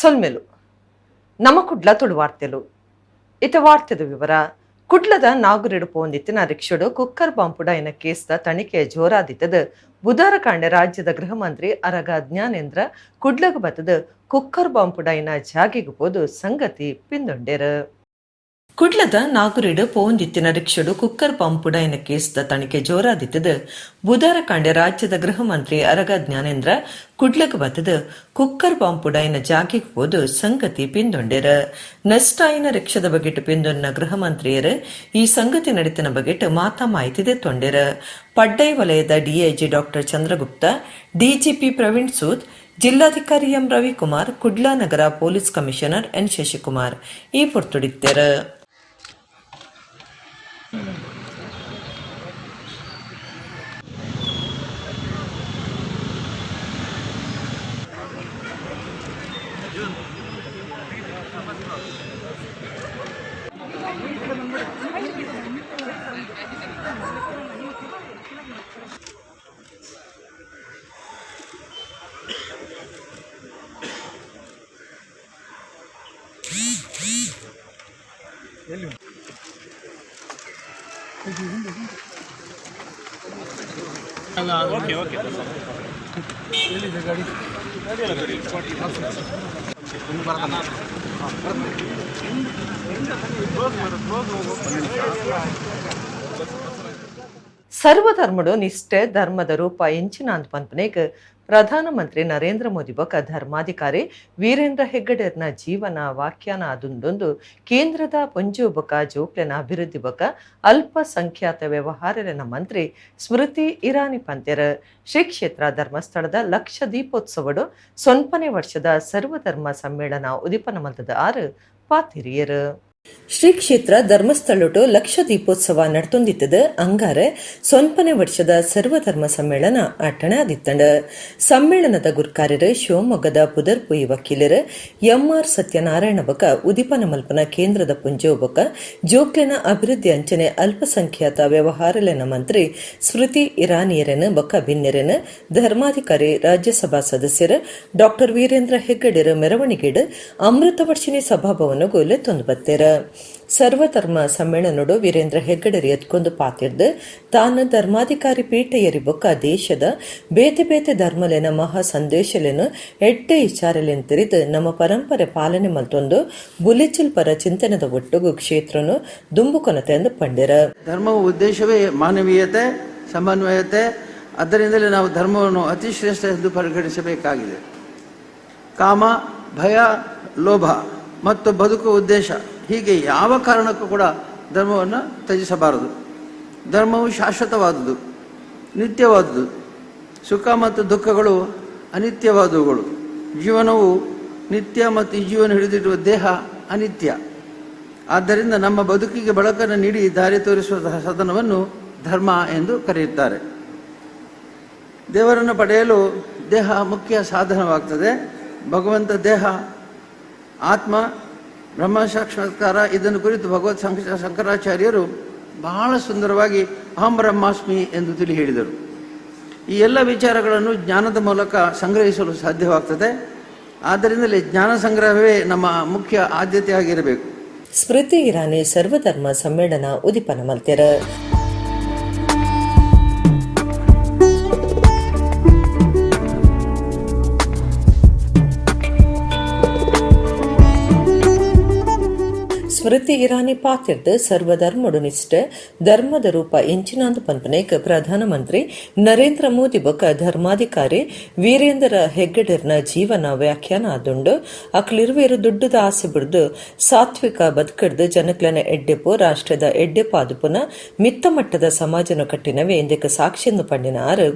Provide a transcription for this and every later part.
ಸೊಲ್ಮೆಲು ನಮ್ಮ ಕುಡ್ಲ ತುಳು ವಾರ್ತೆಲು. ಇತ ವಾರ್ತೆದ ವಿವರ. ಕುಡ್ಲದ ನಾಗುರಿಡು ಪೋಂದಿತ್ತಿನ ರಿಕ್ಷಡು ಕುಕ್ಕರ್ ಬಾಂಬ್ ಪುಡಾಯಿನ ಕೇಸ್ದ ತನಿಖೆ ಜೋರಾದಿತ್ತದು. ಬುಧಾರ ಕಾಂಡೆ ರಾಜ್ಯದ ಗೃಹ ಮಂತ್ರಿ ಅರಗ ಜ್ಞಾನೇಂದ್ರ ಕುಡ್ಲಗ್ ಬತ್ತದು ಕುಕ್ಕರ್ ಬಾಂಬ್ ಪುಡಾಯಿನ ಜಾಗೆಗ್ ಪೋದು ಸಂಗತಿ ಪಿಂದೊಂಡೆರು. ಕುಡ್ಲದ ನಾಗುರಿಡು ಪೋಂದಿತ್ತಿನ ರಿಕ್ಷಡು ಕುಕ್ಕರ್ ಬಾಂಬ್ ಪುಡಾಯಿನ ಕೇಸ್ದ ತನಿಖೆ ಜೋರಾದಿತ್ತದು. ಬುಧಾರ ಕಾಂಡೆ ರಾಜ್ಯದ ಗೃಹ ಮಂತ್ರಿ ಅರಗ ಜ್ಞಾನೇಂದ್ರ ಕುಡ್ಲಗ್ ಬತ್ತದು ಕುಕ್ಕರ್ ಬಾಂಬ್ ಪುಡಾಯಿನ ಜಾಗೆಗ್ ಪೋದು ಸಂಗತಿ ಪಿಂದೊಂಡೆರು. ನಷ್ಟ ಆಯಿನ ರಿಕ್ಷದ ಬಗೆಟ್ ಪಿಂದೊನ್ನ ಗೃಹ ಮಂತ್ರಿಯರು ಈ ಸಂಗತಿ ನಡತಿನ ಬಗೆಟ್ ಮಾತಾ ಮಾಹಿತಿ ದೆತ್ತೊಂಡೆರು. ಪಡ್ಡೈ ವಲಯದ DIG doctor Chandragupta, DGP Praveen Sood, ಜಿಲ್ಲಾಧಿಕಾರಿ ಎಂ ರವಿಕುಮಾರ್, ಕುಡ್ಲ ನಗರ ಪೊಲೀಸ್ ಕಮಿಷನರ್ ಎನ್ ಶಶಿಕುಮಾರ್ ಈ ಪೊರ್ತುಡಿತ್ತೆರು. ಸರ್ವಧರ್ಮಡು ನಿಷ್ಠೆ ಧರ್ಮದ ರೂಪ ಎಂಚಿನ ಪನ್ಪುನೆಗ್ ಪ್ರಧಾನಮಂತ್ರಿ ನರೇಂದ್ರ ಮೋದಿ ಬೊಕ್ಕ ಧರ್ಮಾಧಿಕಾರಿ ವೀರೇಂದ್ರ ಹೆಗ್ಗಡೆರ್ನ ಜೀವನ ವ್ಯಾಖ್ಯಾನ ಆದುಂಡೊಂದು ಕೇಂದ್ರದ ಪೊಂಜು ಬೊಕ್ಕ ಜೋಕ್ಲೆನ ಅಭಿವೃದ್ಧಿ ಬೊಕ್ಕ ಅಲ್ಪಸಂಖ್ಯಾತ ವ್ಯವಹಾರಲೆನ ಮಂತ್ರಿ ಸ್ಮೃತಿ ಇರಾನಿ ಪಂತೆರ್. ಶ್ರೀ ಕ್ಷೇತ್ರ ಧರ್ಮಸ್ಥಳದ ಲಕ್ಷ ದೀಪೋತ್ಸವಡು ಸೊನ್ಪನೆ ವರ್ಷದ ಸರ್ವಧರ್ಮ ಸಮ್ಮೇಳನ ಉದಿಪನ ಮಲ್ತದ ಆರು ಪಾತೆರಿಯೆರ್. ಶ್ರೀ ಕ್ಷೇತ್ರ ಧರ್ಮಸ್ಥಳಟು ಲಕ್ಷ ದೀಪೋತ್ಸವ ನಡ್ತೊಂದಿತ್ತದ. ಅಂಗಾರೆ ಸೊನ್ಪನೆ ವರ್ಷದ ಸರ್ವಧರ್ಮ ಸಮ್ಮೇಳನ ಅಟ್ಟಣೆ ಆದಿತ್ತಂಡ. ಸಮ್ಮೇಳನದ ಗುರ್ಕಾರ್ಯರು ಶಿವಮೊಗ್ಗದ ಪುದರ್ಪುಯಿ ವಕೀಲರು ಎಂಆರ್ ಸತ್ಯನಾರಾಯಣ ಬೊಕ್ಕ ಉದಿಪನ ಮಲ್ಪನ ಕೇಂದ್ರದ ಪೊಂಜೋವು ಬೊಕ್ಕ ಜೋಕ್ಲೆನ ಅಭಿವೃದ್ಧಿ ಅಂಚನೆ ಅಲ್ಪಸಂಖ್ಯಾತ ವ್ಯವಹಾರಲೆನ ಮಂತ್ರಿ ಸ್ಮೃತಿ ಇರಾನಿಯರೆನ್ ಬೊಕ್ಕ ಬಿನ್ನೆರೆನ್ ಧರ್ಮಾಧಿಕಾರಿ, ರಾಜ್ಯಸಭಾ ಸದಸ್ಯರು ಡಾಕ್ಟರ್ ವೀರೇಂದ್ರ ಹೆಗ್ಗಡೆರ್ ಮೆರವಣಿಗೆಡ್ ಅಮೃತವರ್ಷಿಣಿ ಸಭಾಭವನಗು ಲೆತ್ತೊಂದು ಬತ್ತೆರ್. ಸರ್ವಧರ್ಮ ಸಮ್ಮೇಳನಡು ವೀರೇಂದ್ರ ಹೆಗ್ಗಡೆರ್ ಎತ್ಕೊಂದು ಪಾತಿರ್ದು, ತಾನು ಧರ್ಮಾಧಿಕಾರಿ ಪೀಠ ಏರಿ ಬೊಕ್ಕ ದೇಶದ ಬೇತೆ ಬೇತೆ ಧರ್ಮಲೆನ ಮಹಾ ಸಂದೇಶಲೆನ್, ಎಡ್ಡೆ ವಿಚಾರಲೆನ್ ತೆರಿದು ನಮ್ಮ ಪರಂಪರೆ ಪಾಲನೆ ಮಲ್ತೊಂದು ಬುಲೆಚಿಲ್ ಪರ ಚಿಂತನೆದ ಒಟ್ಟುಗು ಕ್ಷೇತ್ರನು ದುಂಬು ಕೊನತೆ ಎಂದು ಪಂಡೆರ್. ಧರ್ಮವು ಉದ್ದೇಶವೇ ಮಾನವೀಯತೆ, ಸಮನ್ವಯತೆ. ಅದರಿಂದಲೇ ನಾವು ಧರ್ಮವನ್ನು ಅತಿ ಶ್ರೇಷ್ಠ ಎಂದು ಪರಿಗಣಿಸಬೇಕಾಗಿದೆ. ಕಾಮ, ಭಯ, ಲೋಭ ಮತ್ತು ಬದುಕುವ ಉದ್ದೇಶ, ಹೀಗೆ ಯಾವ ಕಾರಣಕ್ಕೂ ಕೂಡ ಧರ್ಮವನ್ನು ತ್ಯಜಿಸಬಾರದು. ಧರ್ಮವು ಶಾಶ್ವತವಾದುದು, ನಿತ್ಯವಾದುದು. ಸುಖ ಮತ್ತು ದುಃಖಗಳು ಅನಿತ್ಯವಾದವುಗಳು. ಜೀವನವು ನಿತ್ಯ ಮತ್ತು ಈ ಜೀವನ ಹಿಡಿದಿರುವ ದೇಹ ಅನಿತ್ಯ. ಆದ್ದರಿಂದ ನಮ್ಮ ಬದುಕಿಗೆ ಬೆಳಕನ್ನು ನೀಡಿ ದಾರಿ ತೋರಿಸುವ ಸಾಧನವನ್ನು ಧರ್ಮ ಎಂದು ಕರೆಯುತ್ತಾರೆ. ದೇವರನ್ನು ಪಡೆಯಲು ದೇಹ ಮುಖ್ಯ ಸಾಧನವಾಗ್ತದೆ. ಭಗವಂತ ದೇಹ, ಆತ್ಮ, ಬ್ರಹ್ಮ ಸಾಕ್ಷಾತ್ಕಾರ, ಇದನ್ನು ಕುರಿತು ಭಗವತ್ ಶಂಕರಾಚಾರ್ಯರು ಬಹಳ ಸುಂದರವಾಗಿ ಅಹಂ ಬ್ರಹ್ಮಾಸ್ಮಿ ಎಂದು ತಿಳಿ ಹೇಳಿದರು. ಈ ಎಲ್ಲ ವಿಚಾರಗಳನ್ನು ಜ್ಞಾನದ ಮೂಲಕ ಸಂಗ್ರಹಿಸಲು ಸಾಧ್ಯವಾಗ್ತದೆ. ಆದ್ದರಿಂದಲೇ ಜ್ಞಾನ ಸಂಗ್ರಹವೇ ನಮ್ಮ ಮುಖ್ಯ ಆದ್ಯತೆಯಾಗಿರಬೇಕು. ಸ್ಮೃತಿ ಇರಾನಿ ಸರ್ವಧರ್ಮ ಸಮ್ಮೇಳನ ಉದಿಪನ ಮಲ್ತೆರ್. ಸ್ಮೃತಿ ಇರಾನಿ ಪಾತಿರ್ದ್, ಸರ್ವಧರ್ಮಡು ನಿಷ್ಠೆ ಧರ್ಮದ ರೂಪ ಎಂಚಿನಾಂದ್ ಪನ್ಪುನೆಕ್ ಪ್ರಧಾನಮಂತ್ರಿ ನರೇಂದ್ರ ಮೋದಿ ಬೊಕ್ಕ ಧರ್ಮಾಧಿಕಾರಿ ವೀರೇಂದ್ರ ಹೆಗ್ಗಡೆರ್ನ ಜೀವನ ವ್ಯಾಖ್ಯಾನ ಆದುಂಡು. ಅಕ್ಲಿರುವೇರು ದುಡ್ಡುದ ಆಸೆ ಬುಡ್ದು ಸಾತ್ವಿಕ ಬದುಕಡ್ದು ಜನಕ್ಲೆನ ಎಡ್ಡೆಪು ರಾಷ್ಟ್ರದ ಎಡ್ಡೆಪು ಆದುಪುನ ಮಿತ್ತ ಮಟ್ಟದ ಸಮಾಜನ ಕಟ್ಟಿನವೆ ಇಂದಕ್ಕೆ ಸಾಕ್ಷಿಯನ್ನು ಪಂಡಿನ ಆರು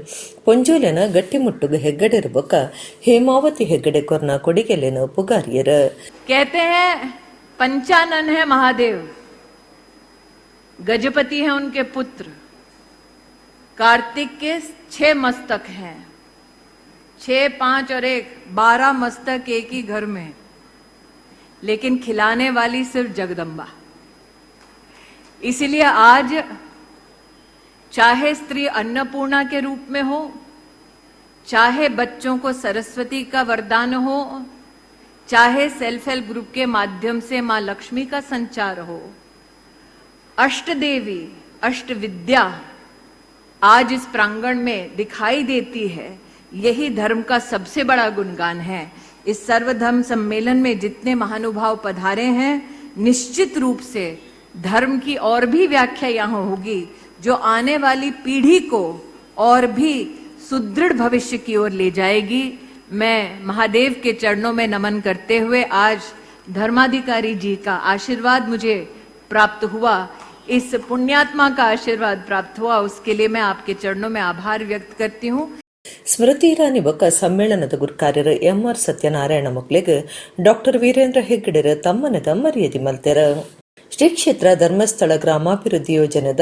ಪೊಂಜೋಲೆನ ಗಟ್ಟಿಮುಟ್ಟುಗು ಹೆಗ್ಗಡೆರ್ ಬೊಕ್ಕ ಹೇಮಾವತಿ ಹೆಗ್ಗಡೆ ಕೊರ್ನ ಕೊಡಿಗೆಲೆನು ಪುಗಾರಿಯರು. कहते हैं, पंचानन है महादेव, गजपति है उनके पुत्र, कार्तिक के 6 मस्तक हैं, 6, 5 और 1, 12 मस्तक एक ही घर में, लेकिन खिलाने वाली सिर्फ जगदम्बा। इसीलिए आज चाहे स्त्री अन्नपूर्णा के रूप में हो, चाहे बच्चों को सरस्वती का वरदान हो, चाहे self help group के माध्यम से मां लक्ष्मी का संचार हो, अष्ट देवी अष्ट विद्या आज इस प्रांगण में दिखाई देती है। यही धर्म का सबसे बड़ा गुणगान है। इस सर्वधर्म सम्मेलन में जितने महानुभाव पधारे हैं, निश्चित रूप से धर्म की और भी व्याख्या यहाँ होगी, जो आने वाली पीढ़ी को और भी सुदृढ़ भविष्य की ओर ले जाएगी। मैं महादेव के चरणों में नमन करते हुए आज धर्माधिकारी जी का आशीर्वाद मुझे प्राप्त हुआ, इस पुण्यात्मा का आशीर्वाद प्राप्त हुआ, उसके लिए मैं आपके चरणों में आभार व्यक्त करती हूँ। ಸ್ಮೃತಿ ಇರಾನಿ ಬೊಕ್ಕ ಸಮ್ಮೇಳನದ ಗುರ್ಕಾರ್ಯರು ಎಂಆರ್ ಸತ್ಯನಾರಾಯಣ ಮೊಕ್ಲೆಗ್ ಡಾಕ್ಟರ್ ವೀರೇಂದ್ರ ಹೆಗ್ಗಡೆರ್ ತಮ್ಮನದ ಮರ್ಯಾದೆ ಮಲ್ತೆರ್. ಶ್ರೀ ಕ್ಷೇತ್ರ ಧರ್ಮಸ್ಥಳ ಗ್ರಾಮಾಭಿವೃದ್ಧಿ ಯೋಜನೆದ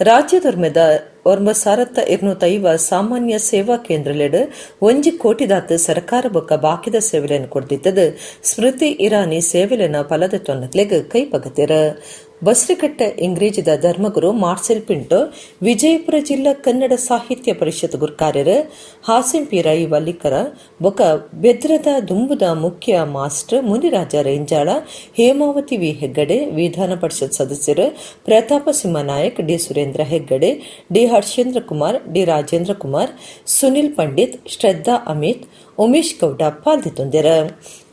ರಾಜ್ಯದೊರ್ಮೆದ 9205 ಸಾಮಾನ್ಯ ಸೇವಾ ಕೇಂದ್ರಲೆಡ್ 1 ಕೋಟಿದಾತ್ ಸರ್ಕಾರ ಬೊಕ್ಕ ಬಾಕಿದ ಸೇವೆಲೆನ್ ಕೊರ್ದಿತ್ತದ್ ಸ್ಮೃತಿ ಇರಾನಿ ಸೇವೆಲೆನ ಫಲದ ತೊನ್ನಕ್ಲೆಗ್ ಕೈಪಗತೆರ್. ಬಸ್ರಿಕಟ್ಟೆ ಇಂಗ್ರೇಜಿದ ಧರ್ಮಗುರು ಮಾರ್ಸೆಲ್ ಪಿಂಟೋ, ವಿಜಯಪುರ ಜಿಲ್ಲಾ ಕನ್ನಡ ಸಾಹಿತ್ಯ ಪರಿಷತ್ ಗುರ್ಕಾರ್ಯರು ಹಾಸಿಂ ಪೀರಾಯಿ ವಲ್ಲಿಕರ ಬೊಕ ಬೆದ್ರದ ದುಂಬುದ ಮುಖ್ಯ ಮಾಸ್ಟರ್ ಮುನಿರಾಜ ರೇಂಜಾಳ, ಹೇಮಾವತಿ ವಿ ಹೆಗ್ಗಡೆ, ವಿಧಾನ ಪರಿಷತ್ ಸದಸ್ಯರು Pratapa Simha Nayak, D Surendra Hegde, D Harshendra Kumar, D Rajendra Kumar, Sunil Pandit, Shraddha Amit, Umesh Gowda ಪಾಲ್ದಿತ್ತೊಂದೆರ್.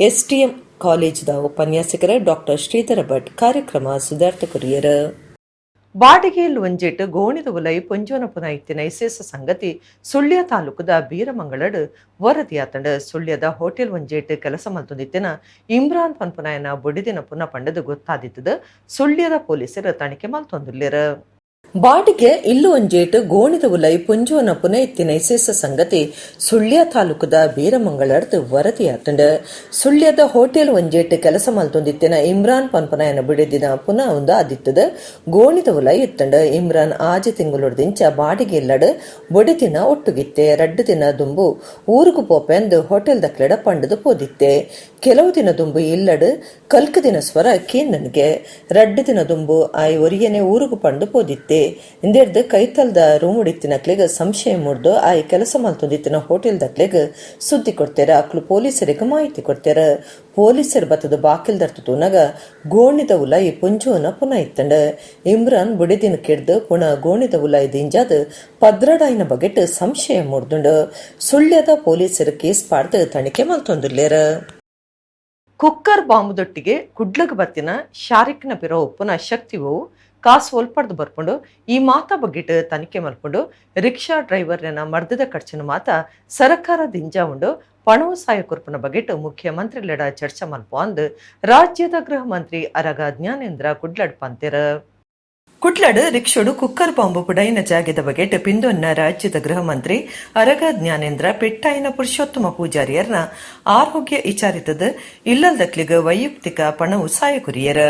ಎಸ್ಡಿಎಂ ಕಾಲೇಜಿದ ಉಪನ್ಯಾಸಕರ ಡಾಕ್ಟರ್ ಶ್ರೀಧರ ಭಟ್ ಕಾರ್ಯಕ್ರಮ ಸುಧಾರ್ಥ ಕೊರಿಯರ್. ಬಾಡಿಗೆಯಲ್ಲಿ ಒಂಜೆಟ್ ಗೋಣಿದ ಉಲೈ ಪೊಂಜೋನ ಪುನ ಇತ್ತಿನ ಇಸೇಸ ಸಂಗತಿ ಸುಳ್ಯ ತಾಲೂಕುದ ಬೀರಮಂಗಳಡ್ ವರದಿಯಾತಂಡ. ಸುಳ್ಯದ ಹೋಟೆಲ್ ಒಂಜೇಟ್ ಕೆಲಸ ಮಲ್ತೊಂದಿತ್ತಿನ ಇಮ್ರಾನ್ ಪನ್ಪುನಾಯನ ಬೊಡಿದಿನ ಪುನ ಪಂಡದು ಗೊತ್ತಾದಿತ್ತದ. ಸುಳ್ಯದ ಪೊಲೀಸರು ತನಿಖೆ ಮಲ್ತೊಂದುಲ್ಲೆರ್. ಬಾಡಿಗೆ ಇಲ್ಲು ಒಂಜೇಟ್ ಗೋಣಿದ ಉಲೈ ಪೊಂಜೋನ ಪುನ ಇತ್ತಿನ ಇಸೇಸ ಸಂಗತಿ ಸುಳ್ಯ ತಾಲೂಕುದ ಬೀರಮಂಗಳಡ್ದು ವರದಿಯಾತಂಡ. ಸುಳ್ಯದ ಹೋಟೆಲ್ ಒಂಜೇಟ್ ಕೆಲಸ ಮಲ್ತೊಂದಿತ್ತಿನ ಇಮ್ರಾನ್ ಪನ್ಪುನಾಯನ ಬಿಡಿದಿನ ಪುನ ಒಂದು ಆದಿತ್ತದ ಗೋಣಿದ ಉಲೈ ಇತ್ತಂಡ. ಇಮ್ರಾನ್ ಆಜಿ ತಿಂಗಳೊಡ್ದಿಂಚ ಬಾಡಿಗೆ ಇಲ್ಲಡ್ ಬೊಡಿದಿನ ಒಟ್ಟುಗಿತ್ತೆ. 2 ದಿನ ದುಂಬು ಊರುಗು ಪೋಪೆಂದು ಹೋಟೆಲ್ ದಕ್ಲೆಡ ಪಂಡದು ಪೋದಿತ್ತೆ. ಕೆಲವು ದಿನ ದುಂಬು ಇಲ್ಲಡ್ ಕಲ್ಕ ದಿನ ಸ್ವರ ಕೇಂದನ್ಗೆ. 2 ದಿನ ದುಂಬು ಆಯ್ ಒರಿಯನೆ ಊರುಗು ಪಂಡು ಪೋದಿತ್ತೆ. ಇಂದೆರ್ದು ಕೈತಲ್ದ ರೂಮ್ ಇತ್ತಿನಕ್ಲೆಗ್ ಸಂಶಯ ಮೂಡ್ದು ಆಯ್ ಕೆಲಸ ಮಲ್ತೊಂದಿತ್ತಿನ ಹೋಟೆಲ್ ದಕ್ಲೆಗ್ ಸುದ್ದಿ ಕೊಡ್ತೇರ. ಅಕ್ಲು ಪೊಲೀಸರಿಗೆ ಮಾಹಿತಿ ಕೊಡ್ತೇರ. ಪೊಲೀಸರು ಬತ್ತದ ಬಾಕಿಲ್ ದರ್ತು ತೂನಗ ಗೋಣಿದ ಉಲೈ ಪುಂಜೋನ ಪುನ ಇತ್ತಂಡ. ಇಮ್ರಾನ್ ಬುಡಿದಿನ ಕೆಡ್ದು ಪುಣ ಗೋಣಿದ ಉಲೈ ದಿಂಜಾದ್ 12 ಆಯಿನ ಬಗೆಟ್ ಸಂಶಯ ಮೂಡ್ದುಂಡು. ಸುಳ್ಯದ ಪೊಲೀಸರು ಕೇಸ್ ಪಾಡ್ದು ತನಿಖೆ ಮಲ್ತೊಂದುಲ್ಲೇರ್. ಕುಕ್ಕರ್ ಬಾಂಬುದೊಟ್ಟಿಗೆ ಕುಡ್ಲಗ್ ಬತ್ತಿನ ಶಾರಿಕ್ನ ಪಿರ ಉಪ್ಪುನ ಶಕ್ತಿ ಒವು, ಕಾಸು ಒಲ್ಪಡ್ದು ಬರ್ಪುಂಡು, ಈ ಮಾತ ಬಗ್ಗಿಟ್ ತನಿಖೆ ಮಲ್ಪುಂಡು. ರಿಕ್ಷಾ ಡ್ರೈವರ್ನ ಮರ್ದದ ಖರ್ಚಿನ ಮಾತ ಸರಕಾರ ದಿಂಜ ಉಂಡು. ಪಣವು ಸಾಯ ಕೊರ್ಪುನ ಬಗೆಟ್ ಮುಖ್ಯಮಂತ್ರಿಲೆಡ ಚರ್ಚೆ ಮಲ್ಪು ಅಂದ್ ರಾಜ್ಯದ ಗೃಹ ಮಂತ್ರಿ ಅರಗ ಜ್ಞಾನೇಂದ್ರ ಕುಡ್ಲಡ್ ಪಂತೆರ್. ಕುಡ್ಲಡ್ ರಿಕ್ಷೋಡು ಕುಕ್ಕರ್ ಬಾಂಬು ಪುಡೈನ ಜಾಗೆದ ಬಗೆಟ್ ಪಿಂದೊನ್ನ ರಾಜ್ಯದ ಗೃಹ ಮಂತ್ರಿ ಅರಗ ಜ್ಞಾನೇಂದ್ರ ಪೆಟ್ಟಾಯಿನ ಪುರುಷೋತ್ತಮ ಪೂಜಾರಿಯರ್ನ ಆರೋಗ್ಯ ವಿಚಾರಿತದ ಇಲ್ಲಲ್ದಕ್ಲಿಗ್ ವೈಯಕ್ತಿಕ ಪಣವು ಸಾಯ ಕೊರಿಯರ್.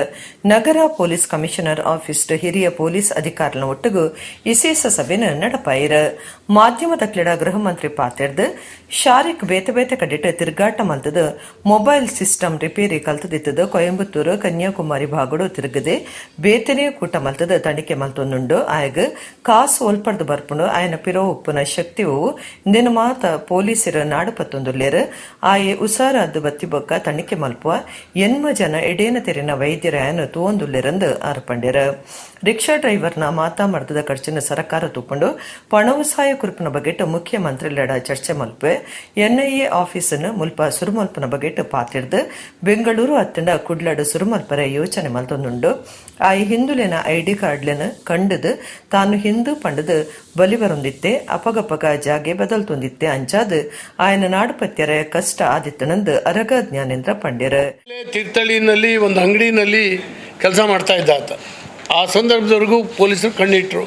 ನಗರ police commissioner office ಹಿರಿಯ ಪೊಲೀಸ್ ಅಧಿಕಾರಿಗಳ ಒಟ್ಟುಗು ವಿಶೇಷ ಸಭೆನ ನಡಪಾಯಿರ್. ಮಾಧ್ಯಮದಕ್ಲೆಡ ಗೃಹ ಮಂತ್ರಿ ಪಾತೆರ್ದ್, ಶಾರಿಕ್ ಬೇತೆ ಬೇತೆ ಕಡೆಟ್ ತಿರುಗಾಟ ಮಲ್ತದ mobile system repair ಕಲ್ತದಿತ್ತದ Coimbatore, Kanyakumari ಭಾಗಡು ತಿರುಗದೆ ಬೇತೆನೆ ಕೂಟ ಮಲ್ತದ ತನಿಖೆ ಮಲ್ತೊಂದುಂಡು. ಆಯಗ್ ಕಾಸು ಒಲ್ಪಡ್ದು ಬರ್ಪುಂಡು, ಆಯನ ಪಿರೋ ಉಪ್ಪುನ ಶಕ್ತಿ ಒವು, ಇಂದೆನ ಮಾತ ಪೊಲೀಸರು ನಾಡು ಪತ್ತೊಂದುಲ್ಲೆರ್. ಆಯೆ ಉಸಾರಾದ್ ಬತ್ತಿ ಬೊಕ್ಕ ತನಿಖೆ ಮಲ್ಪುವ. 80 ಜನ ಎಡೇನ ತೆರಿನ ವೈದ್ಯರ ಆಯನ ತೂವೊಂದುಲ್ಲೆರಂದು ಆರ್ ಪಂಡೆರ್. ರಿಕ್ಷಾ ಡ್ರೈವರ್ನ ಮಾತಾ ಮರ್ದದ ಖರ್ಚಿನ ಸರಕಾರ ತೂಪುಂಡು. ಪಣವು ಸಾಯ ಕುರುಪಿನ ಬಗೆಟ್ ಮುಖ್ಯಮಂತ್ರಿಲೆಡ ಚರ್ಚೆ ಮಲ್ಪೆ. ಎನ್ಐಎ ಆಫೀಸನ್ನು ಮುಲ್ಪ ಸುರುಮಲ್ಪನ ಬಗೆಟ್ ಪಾತಿರ್ದು ಬೆಂಗಳೂರು ಅತ್ತಂಡ ಕುಡ್ಲಡ್ ಸುರುಮಲ್ಪರ ಯೋಚನೆ ಮಲ್ತೊಂದುಂಡು. ಆಯೆ ಹಿಂದುಲೆನ ಐಡಿ ಕಾರ್ಡ್ಲೆನ ಕಂಡದು ತಾನು ಹಿಂದೂ ಪಂಡದು ಬಲಿ ಬರೊಂದಿತ್ತೆ. ಅಪಗಪಗ ಜಾಗೆ ಬದಲ್ತೊಂದಿತ್ತೆ. ಅಂಚಾದ್ ಆಯನ ನಾಡುಪತ್ಯರ ಕಷ್ಟ ಆದಿತ್ತನಂದು ಅರಗ ಜ್ಞಾನೇಂದ್ರ ಪಂಡ್ಯರ. ತೀರ್ಥಹಳ್ಳಿನಲ್ಲಿ ಒಂದು ಅಂಗಡಿನಲ್ಲಿ ಕೆಲಸ ಮಾಡ್ತಾ ಇದ್ದ ಆತ. ಆ ಸಂದರ್ಭದವರೆಗೂ ಪೊಲೀಸರು ಕಣ್ಣಿಟ್ಟರು.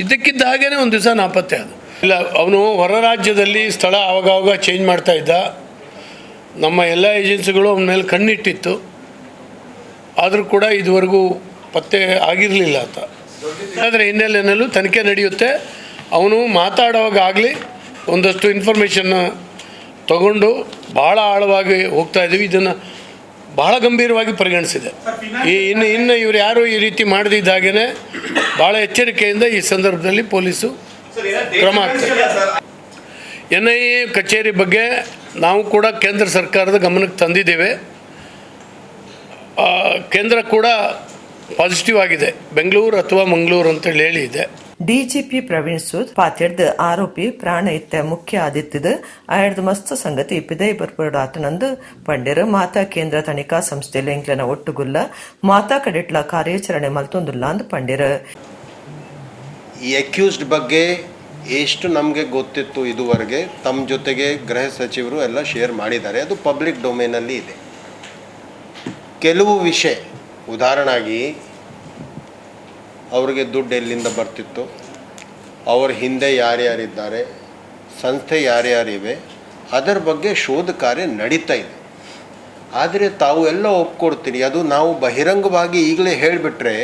ಇದ್ದಕ್ಕಿದ್ದ ಹಾಗೇನೆ ಒಂದು ದಿವಸ ನಾಪತ್ತೆ ಅದು. ಇಲ್ಲ, ಅವನು ಹೊರ ರಾಜ್ಯದಲ್ಲಿ ಸ್ಥಳ ಆವಾಗವಾಗ ಚೇಂಜ್ ಮಾಡ್ತಾ ಇದ್ದ. ನಮ್ಮ ಎಲ್ಲ ಏಜೆನ್ಸಿಗಳು ಅವನ ಮೇಲೆ ಕಣ್ಣಿಟ್ಟಿತ್ತು. ಆದರೂ ಕೂಡ ಇದುವರೆಗೂ ಪತ್ತೆ ಆಗಿರಲಿಲ್ಲ ಆತ. ಆದರೆ ಹಿನ್ನೆಲೆಯಲ್ಲೂ ತನಿಖೆ ನಡೆಯುತ್ತೆ. ಅವನು ಮಾತಾಡುವಾಗ ಆಗಲಿ ಒಂದಷ್ಟು ಇನ್ಫಾರ್ಮೇಷನ್ನ ತಗೊಂಡು ಭಾಳ ಆಳವಾಗಿ ಹೋಗ್ತಾ ಇದ್ದೀವಿ. ಇದನ್ನು ಬಹಳ ಗಂಭೀರವಾಗಿ ಪರಿಗಣಿಸಿದೆ. ಈ ಇನ್ನು ಇನ್ನು ಇವರು ಯಾರು ಈ ರೀತಿ ಮಾಡದಿದ್ದಾಗೇ ಭಾಳ ಎಚ್ಚರಿಕೆಯಿಂದ ಈ ಸಂದರ್ಭದಲ್ಲಿ ಪೊಲೀಸು ಕ್ರಮ ಆಗ್ತದೆ. ಎನ್ಐಎ ಕಚೇರಿ ಬಗ್ಗೆ ನಾವು ಕೂಡ ಕೇಂದ್ರ ಸರ್ಕಾರದ ಗಮನಕ್ಕೆ ತಂದಿದ್ದೇವೆ. ಕೇಂದ್ರ ಕೂಡ ಪಾಸಿಟಿವ್ ಆಗಿದೆ, ಬೆಂಗಳೂರು ಅಥವಾ ಮಂಗಳೂರು ಅಂತೇಳಿ ಹೇಳಿದೆ. ಡಿಜಿಪಿ ಪ್ರವೀಣ್ ಸೂದ್ ಪಾತೆರ್ದ್ ಆರೋಪಿ ಪ್ರಾಣ ಇತ್ತ ಮುಖ್ಯ ಆದಿತ್ತಿದ್ ಆಯರ್ದ್ ಮಸ್ತ್ ಸಂಗತಿ ಪಿದೈ ಬರ್ಪುಡು ಆತನಂದು ಪಂಡೆರ್. ಮಾತಾ ಕೇಂದ್ರ ತನಿಖಾ ಸಂಸ್ಥೆಲು ಎಂಕ್ಲೆನ ಒಟ್ಟುಗುಲ್ಲ, ಮಾತಾ ಕಡೆಟ್ಲ ಕಾರ್ಯಾಚರಣೆ ಮಲ್ತೊಂದುಲ್ಲ ಅಂದ್ ಪಂಡೆರ್. ಈ ಅಕ್ಯೂಸ್ಡ್ ಬಗ್ಗೆ ಎಷ್ಟು ನಮಗೆ ಗೊತ್ತಿತ್ತು ಇದುವರೆಗೆ ತಮ್ಮ ಜೊತೆಗೆ ಗೃಹ ಸಚಿವರು ಎಲ್ಲ ಶೇರ್ ಮಾಡಿದ್ದಾರೆ. ಅದು ಪಬ್ಲಿಕ್ ಡೊಮೇನಲ್ಲಿ ಇದೆ. ಕೆಲವು ವಿಷಯ, ಉದಾಹರಣೆಯಾಗಿ ಅವರಿಗೆ ದುಡ್ಡು ಎಲ್ಲಿಂದ ಬರ್ತಿತ್ತು, ಅವರ ಹಿಂದೆ ಯಾರ್ಯಾರಿದ್ದಾರೆ, ಸಂಸ್ಥೆ ಯಾರ್ಯಾರಿವೆ, ಅದರ ಬಗ್ಗೆ ಶೋಧ ಕಾರ್ಯ ನಡೀತಾ ಇದೆ. ಆದರೆ ತಾವು ಎಲ್ಲ ಒಪ್ಕೊಡ್ತೀರಿ, ಅದು ನಾವು ಬಹಿರಂಗವಾಗಿ ಈಗಲೇ ಹೇಳಿಬಿಟ್ರೆ